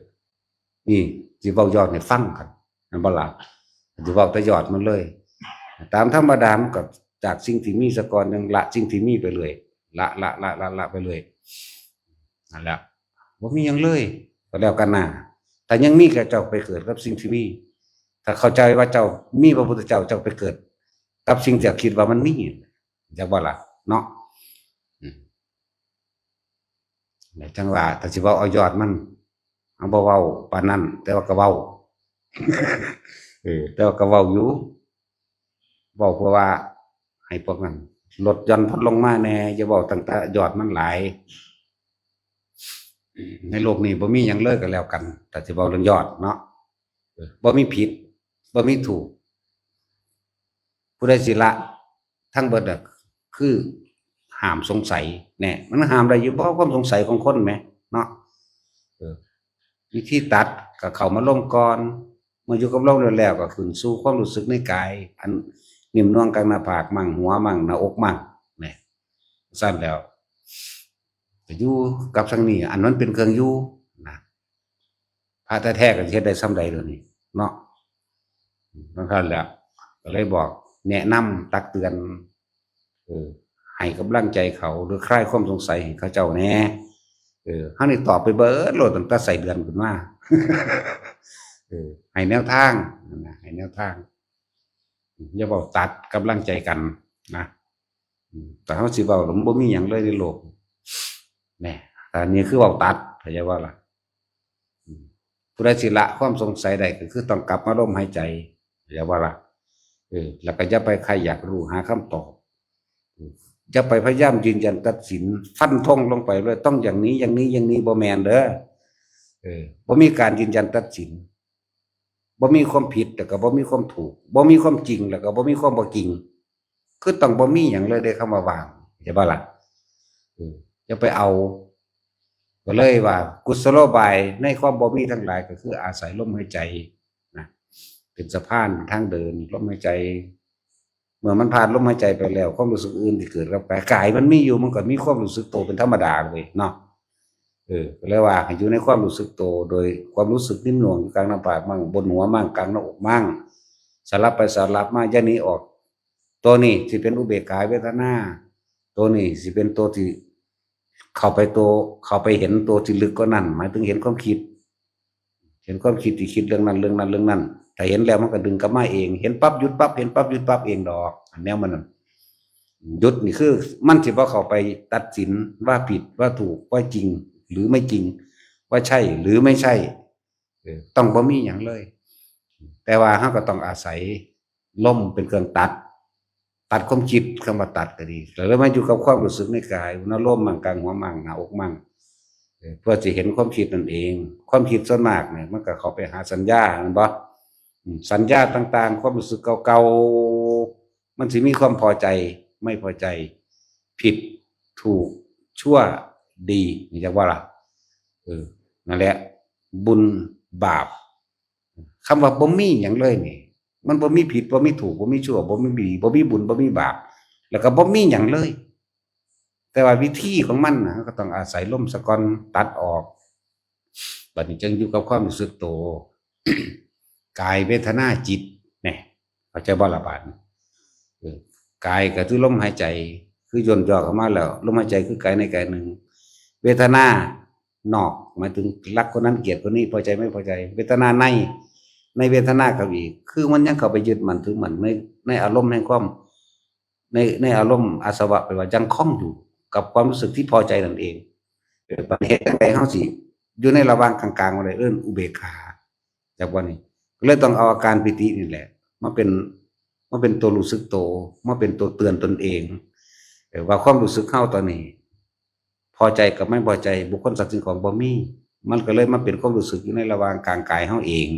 ນີ້ຊິເວົ້າຍອດໃຫ້ຟັງກັນ ແມ່ນບໍ່ລະ? ຊິເວົ້າແຕ່ຍອດມັນເລີຍ. ຕາມທຳມະດາມັນກໍຈາກສິ່ງທີ່ມີສາກ່ອນ ຈັ່ງລະສິ່ງທີ່ມີໄປເລື້ອຍ, ລະ ລະ ລະ ລະ ລະໄປເລື້ອຍ. ນັ້ນແຫຼະ ບໍ່ມີຫຍັງເລີຍ ກໍແລ້ວກັນນາ. ຖ້າຍັງມີ ກໍເຈົ້າໄປເກີດກັບສິ່ງທີ່ມີ. ຖ້າເຂົ້າໃຈວ່າເຈົ້າມີພະພຸດທະເຈົ້າ, ເຈົ້າໄປເກີດກັບສິ່ງທີ່ເຈົ້າຄິດວ່າມັນມີ, ຈັກບໍ່ລະເນາະ? ອືມ ແລະ ຈັ່ງວ່າ ຖ້າຊິເວົ້າເອົາຍອດມັນ, ເຮົາບໍ່ເວົ້າປານນັ້ນ, ແຕ່ວ່າກໍເວົ້າ ເອີ ແຕ່ວ່າກໍເວົ້າຢູ່. ເວົ້າເພື່ອວ່າໃຫ້ພວກນັ້ນລົດຢ່ອນພົ້ນລົງມາແດ່, ຢ່າເວົ້າຕັ້ງແຕ່ຍອດມັນຫຼາຍ. ໃນໂລກນີ້ບໍ່ມີຫຍັງເລີຍກໍແລ້ວກັນ, ຖ້າຊິເວົ້າເລື່ອງຍອດເນາະ, ເອີ ບໍ່ມີຜິດ ບໍ່ມີຖືກ. ຜູ້ໃດຊິລະທັງເບິດນະ ຄືຫ້າມສົງໄສແດ່. ມັນຫ້າມໄດ້ຢູ່ບໍ່ ຄວາມສົງໄສຂອງຄົນແໝ ເນາະ? ເອີ ວິທີຕັດກໍເຂົ້າມາລົມກ່ອນ, ເມື່ອຢູ່ກັບລົມແລ້ວ ແລ້ວກໍຂຶ້ນສູ່ຄວາມຮູ້ສຶກໃນກາຍ ອັນໜິ່ມນວງກາງໜ້າຜາກມັ້ງ ຫົວມັ້ງ ໜ້າອົກມັ້ງ ແນ່. ຊັ້ນແລ້ວ ກໍຢູ່ກັບທາງນີ້ ອັນມັນເປັນເຄື່ອງຢູ່ນະ. ພະແທ້ໆກໍຊິເຮັດໄດ້ສ່ຳໃດດຽວນີ້ເນາະ? ນັ້ນແຫຼະ ກໍເລີຍບອກ ແນະນຳ ຕັກເຕືອນ ເອີ ໃຫ້ກຳລັງໃຈເຂົາ ຫຼື ຄາຍຄວາມສົງໄສໃຫ້ເຂົາເຈົ້າແດ່. ເອີ ເຮົານີ້ຕອບໄປເບິດໂລດ ຕັ້ງແຕ່ໄສ້ເດືອນຂຶ້ນມາ. ເອີ ໃຫ້ແນວທາງນະ ໃຫ້ແນວທາງ. ຢ່າເວົ້າຕັດກຳລັງໃຈກັນນະ. ອືມ ແຕ່ເຮົາຊິເວົ້າ ມັນບໍ່ມີຫຍັງເລີຍໃນໂລກແນ່. ອັນນີ້ຄືເວົ້າຕັດ ເຂົ້າໃຈບໍ່ລະ? ອືມ ຜູ້ໃດຊິລະຄວາມສົງໄສໄດ້ ກໍຄືຕ້ອງກັບມາລົມຫາຍໃຈ ເຂົ້າໃຈບໍ່ລະ? ເອີ ແລ້ວກໍຢ່າໄປໃຄ່ຢາກຮູ້ຫາຄຳຕອບ. ອືມ ຢ່າໄປພະຍາຍາມຢືນຢັນຕັດສິນ ຟັນທົງລົງໄປເລີຍ ຕ້ອງຢ່າງນີ້ ຢ່າງນີ້ ຢ່າງນີ້ ບໍ່ແມ່ນເດີ. ເອີ ບໍ່ມີການຢືນຢັນຕັດສິນ. ບໍ່ມີຄວາມຜິດ ແລ້ວກໍບໍ່ມີຄວາມຖືກ, ບໍ່ມີຄວາມຈິງ ແລ້ວກໍບໍ່ມີຄວາມບໍ່ຈິງ. ຄືຕ້ອງບໍ່ມີຫຍັງເລີຍເດ້ ຄຳວ່າວ່າງ ເຫັນບໍ່ລະ? ເອີ ຢ່າໄປເອົາ. ກໍເລີຍວ່າ ກຸສະໂລບາຍໃນຄວາມບໍ່ມີທັງຫຼາຍ ກໍຄືອາໄສລົມຫາຍໃຈນະ ເປັນສະພານທາງເດີນ. ລົມຫາຍໃຈ ເມື່ອມັນຜ່ານລົມຫາຍໃຈໄປແລ້ວ ຄວາມຮູ້ສຶກອື່ນທີ່ເກີດກັບກາຍ ກາຍມັນມີຢູ່ ມັນກໍມີຄວາມຮູ້ສຶກໂຕເປັນທຳມະດາເວີຍເນາະ. ເອີ ກໍເລີຍວ່າໃຫ້ຢູ່ໃນຄວາມຮູ້ສຶກໂຕ ໂດຍຄວາມຮູ້ສຶກໜິ່ມໜ່ວງຢູ່ກາງໜ້າຜາກມັ້ງ ບົນຫົວມັ້ງ ກາງໜ້າອົກມັ້ງ ສະຫຼັບໄປສະຫຼັບມາ ຢ່າໜີອອກ. ໂຕນີ້ຊິເປັນອຸເບກຂາເວທະນາ, ໂຕນີ້ຊິເປັນໂຕທີ່ເຂົ້າໄປໂຕ ເຂົ້າໄປເຫັນໂຕທີ່ເລິກກວ່ານັ້ນ ໝາຍເຖິງເຫັນຄວາມຄິດ. ເຫັນຄວາມຄິດທີ່ຄິດເລື່ອງນັ້ນເລື່ອງນັ້ນເລື່ອງນັ້ນ ຖ້າເຫັນແລ້ວມັນກໍດຶງກັບມາເອງ ເຫັນປັບຢຸດປັບ ເຫັນປັບຢຸດປັບເອງດອກ. ອັນແນວມັນນັ້ນ ຢຸດນີ້ຄືມັນຊິບໍ່ເຂົ້າໄປຕັດສິນວ່າຜິດວ່າຖືກ ວ່າຈິງຫຼືໄມ່ຈິງ ວ່າໃຊ່ຫຼືໄມ່ໃຊ່. ເອີ ຕ້ອງບໍ່ມີຫຍັງເລີຍ ແຕ່ວ່າເຮົາກໍຕ້ອງອາໄສລົມເປັນເຄື່ອງຕັດ ຕັດຄວາມຄິດ. ຄຳວ່າຕັດກໍດີ ແລ້ວມາຢູ່ກັບຄວາມຮູ້ສຶກໃນກາຍ ອຸນາໂລມມັ້ງ ກາງຫົວມັ້ງ ໜ້າອົກມັ້ງ ເອີ ເພື່ອຊິເຫັນຄວາມຄິດນັ້ນເອງ. ຄວາມຄິດສ່ວນມາກນີ້ ມັນກໍເຂົ້າໄປຫາສັນຍາ ແມ່ນບໍ່? ອືມ ສັນຍາຕ່າງໆ ຄວາມຮູ້ສຶກເກົ່າໆ ມັນຊິມີຄວາມພໍໃຈ ໄມ່ພໍໃຈ ຜິດ ຖືກ ຊົ່ວ ດີ ຮູ້ຈັກບໍ່ລະ? ເອີ ນັ້ນແຫຼະ ບຸນ ບາບ. ຄຳວ່າບໍ່ມີຫຍັງເລີຍນີ້ ມັນບໍ່ມີຜິດ ບໍ່ມີຖືກ ບໍ່ມີຊົ່ວ ບໍ່ມີດີ ບໍ່ມີບຸນ ບໍ່ມີບາບ ແລ້ວກໍບໍ່ມີຫຍັງເລີຍ. ແຕ່ວ່າວິທີຂອງມັນນະ ເຮົາກໍຕ້ອງອາໄສລົມສາກ່ອນ ຕັດອອກ ບັດນີ້ຈຶ່ງຢູ່ກັບຄວາມຮູ້ສຶກໂຕ ກາຍ ເວທະນາ ຈິດ ແນ່ ເຂົ້າໃຈບໍ່ລະບາດນີ້? ເອີ ກາຍກໍຄືລົມຫາຍໃຈ ຄືຢ່ນຫຍໍ້ເຂົ້າມາແລ້ວ ລົມຫາຍໃຈຄືກາຍໃນກາຍໜຶ່ງ. ເວທະນານອກ ໝາຍເຖິງຮັກຄົນນັ້ນ ກຽດຄົນນີ້ ພໍໃຈໄມ່ພໍໃຈ. ເວທະນາໃນ ໃນເວທະນາເຂົ້າອີກ ຄືມັນຍັງເຂົ້າໄປຍຶດໝັ້ນຖືໝັ້ນໃນ ໃນອາລົມແຫ່ງຄວາມ ໃນ ໃນອາລົມອາສະວະ ແປວ່າຍັງຄົງຢູ່ ກັບຄວາມຮູ້ສຶກທີ່ພໍໃຈນັ້ນເອງ. ເອີ ບັດເຮັດຈັ່ງໃດເຮົາຊິຢູ່ໃນລະຫວ່າງກາງໆ ບໍ່ໄດ້ ເອີ້ນອຸເບກຂາ. ຈາກບັດນີ້ ກໍເລີຍຕ້ອງເອົາອາການປີຕິນີ້ແຫຼະ ມາເປັນ ມາເປັນຕົວຮູ້ສຶກໂຕ ມາເປັນຕົວເຕືອນຕົນເອງ ເອີ ວ່າຄວາມຮູ້ສຶກເຮົາຕອນນີ້ ພໍໃຈກັບບໍ່ພໍໃຈ ບຸກຄົນ ສັດ ສິ່ງຂອງ ບໍ່ມີ. ມັນກໍເລີຍມາເປັນຄວາມຮູ້ສຶກຢູ່ໃນລະຫວ່າງກາງກາຍເຮົາເອງ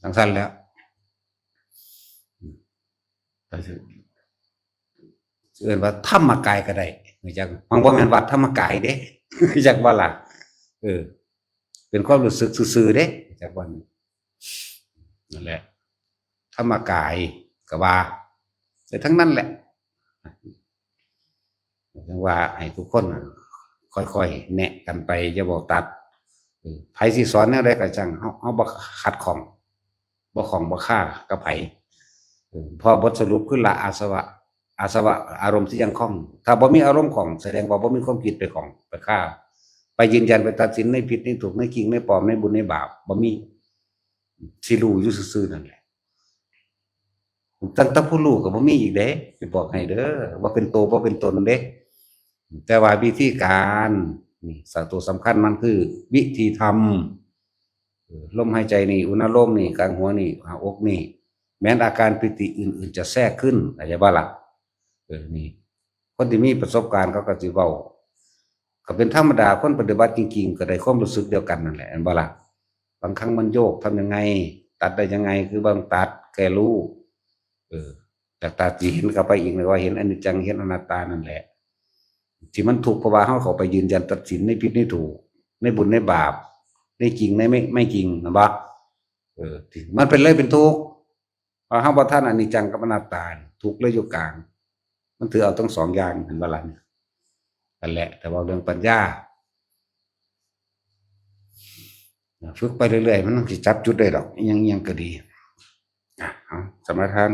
ຈັ່ງຊັ້ນແຫຼະ. ກໍຊິເອີ້ນວ່າທຳມະກາຍກໍໄດ້ ຮູ້ຈັກ? ມັນບໍ່ແມ່ນວັດທຳມະກາຍເດ້ ຮູ້ຈັກບໍ່ລະ? ເອີ ເປັນຄວາມຮູ້ສຶກຊື່ໆເດ້ ຮູ້ຈັກບໍ່? ນັ້ນແຫຼະ ທຳມະກາຍກໍວ່າໄດ້ທັງນັ້ນແຫຼະ. ຈັ່ງວ່າໃຫ້ທຸກຄົນຄ່ອຍໆແນະກັນໄປ ຢ່າເວົ້າຕັດ. ເອີ ໃຜຊິສອນແນວໃດກໍຊ່າງ ເຮົາ ເຮົາບໍ່ຂັດຂ້ອງ ບໍ່ຂ້ອງບໍ່ຄາກັບໃຜ. ເອີ ເພາະບົດສະຫຼຸບຄືລະອາສະວະ ອາສະວະອາລົມທີ່ຍັງຄອງ. ຖ້າບໍ່ມີອາລົມຂ້ອງ ສະແດງວ່າບໍ່ມີຄວາມຄິດໄປຂ້ອງໄປຄາ ໄປຢືນຢັນໄປຕັດສິນໃນຜິດໃນຖືກ ໃນຈິງໃນປອມ ໃນບຸນໃນບາບ ບໍ່ມີ. ຊິຮູ້ຢູ່ຊື່ໆນັ້ນແຫຼະ. ຕັ້ງແຕ່ຜູ້ຮູ້ກໍບໍ່ມີອີກເດ້ ຊິບອກໃຫ້ເດີ ບໍ່ເປັນໂຕບໍ່ເປັນຕົນເດ້. ແຕ່ວ່າວິທີການນີ້ ສະ ຕົວສຳຄັນມັນຄືວິທີທຳ. ເອີ ລົມຫາຍໃຈນີ້ ອຸນາໂລມນີ້ ກາງຫົວນີ້ ໜ້າອົກນີ້ ແມ່ນອາການປີຕິອື່ນໆຈະແຊກຂຶ້ນ ເຂົ້າໃຈບໍ່ລະ? ເອີ ນີ້ ຄົນທີ່ມີປະສົບການເຂົາກໍຊິເວົ້າ ກໍເປັນທຳມະດາ ຄົນປະຕິບັດຈິງໆກໍໄດ້ຄວາມຮູ້ສຶກດຽວກັນນັ້ນແຫຼະ ແມ່ນບໍ່ລະ? ບາງຄັ້ງມັນໂຍກ ທຳຍັງໄງ? ຕັດໄດ້ຍັງໄງ? ຄືບາງຕັດແຄ່ຮູ້ ເອີ ແຕ່ຕາທີ່ເຫັນເຂົ້າໄປອີກ ແລ້ວກໍເຫັນອະນິດຈັງ ເຫັນອະນັດຕານັ້ນແຫຼະ ທີ່ມັນທຸກ ເພາະວ່າເຮົາເຂົ້າໄປຢືນຢັນຕັດສິນໃນຜິດໃນຖືກ ໃນບຸນໃນບາບ ໃນຈິງໃນໄມ່ ໄມ່ຈິງ ແມ່ນບໍ່? ເອີ ທີ່ມັນເປັນເລີຍເປັນທຸກ ເພາະເຮົາບໍ່ທັນອະນິດຈັງກັບອະນັດຕາ ທຸກເລີຍຢູ່ກາງ ມັນຖືເອົາທັງສອງຢ່າງ ເຫັນບໍ່ລະ? ນັ້ນແຫຼະ ຖ້າເວົ້າເລື່ອງປັນຍາ ຝຶກໄປເລື້ອຍໆ ມັນຊິຈັບຈຸດໄດ້ດອກ ອີ່ຫຍັງໆກໍດີ. ອາ ເອົາ ສະມາທານ.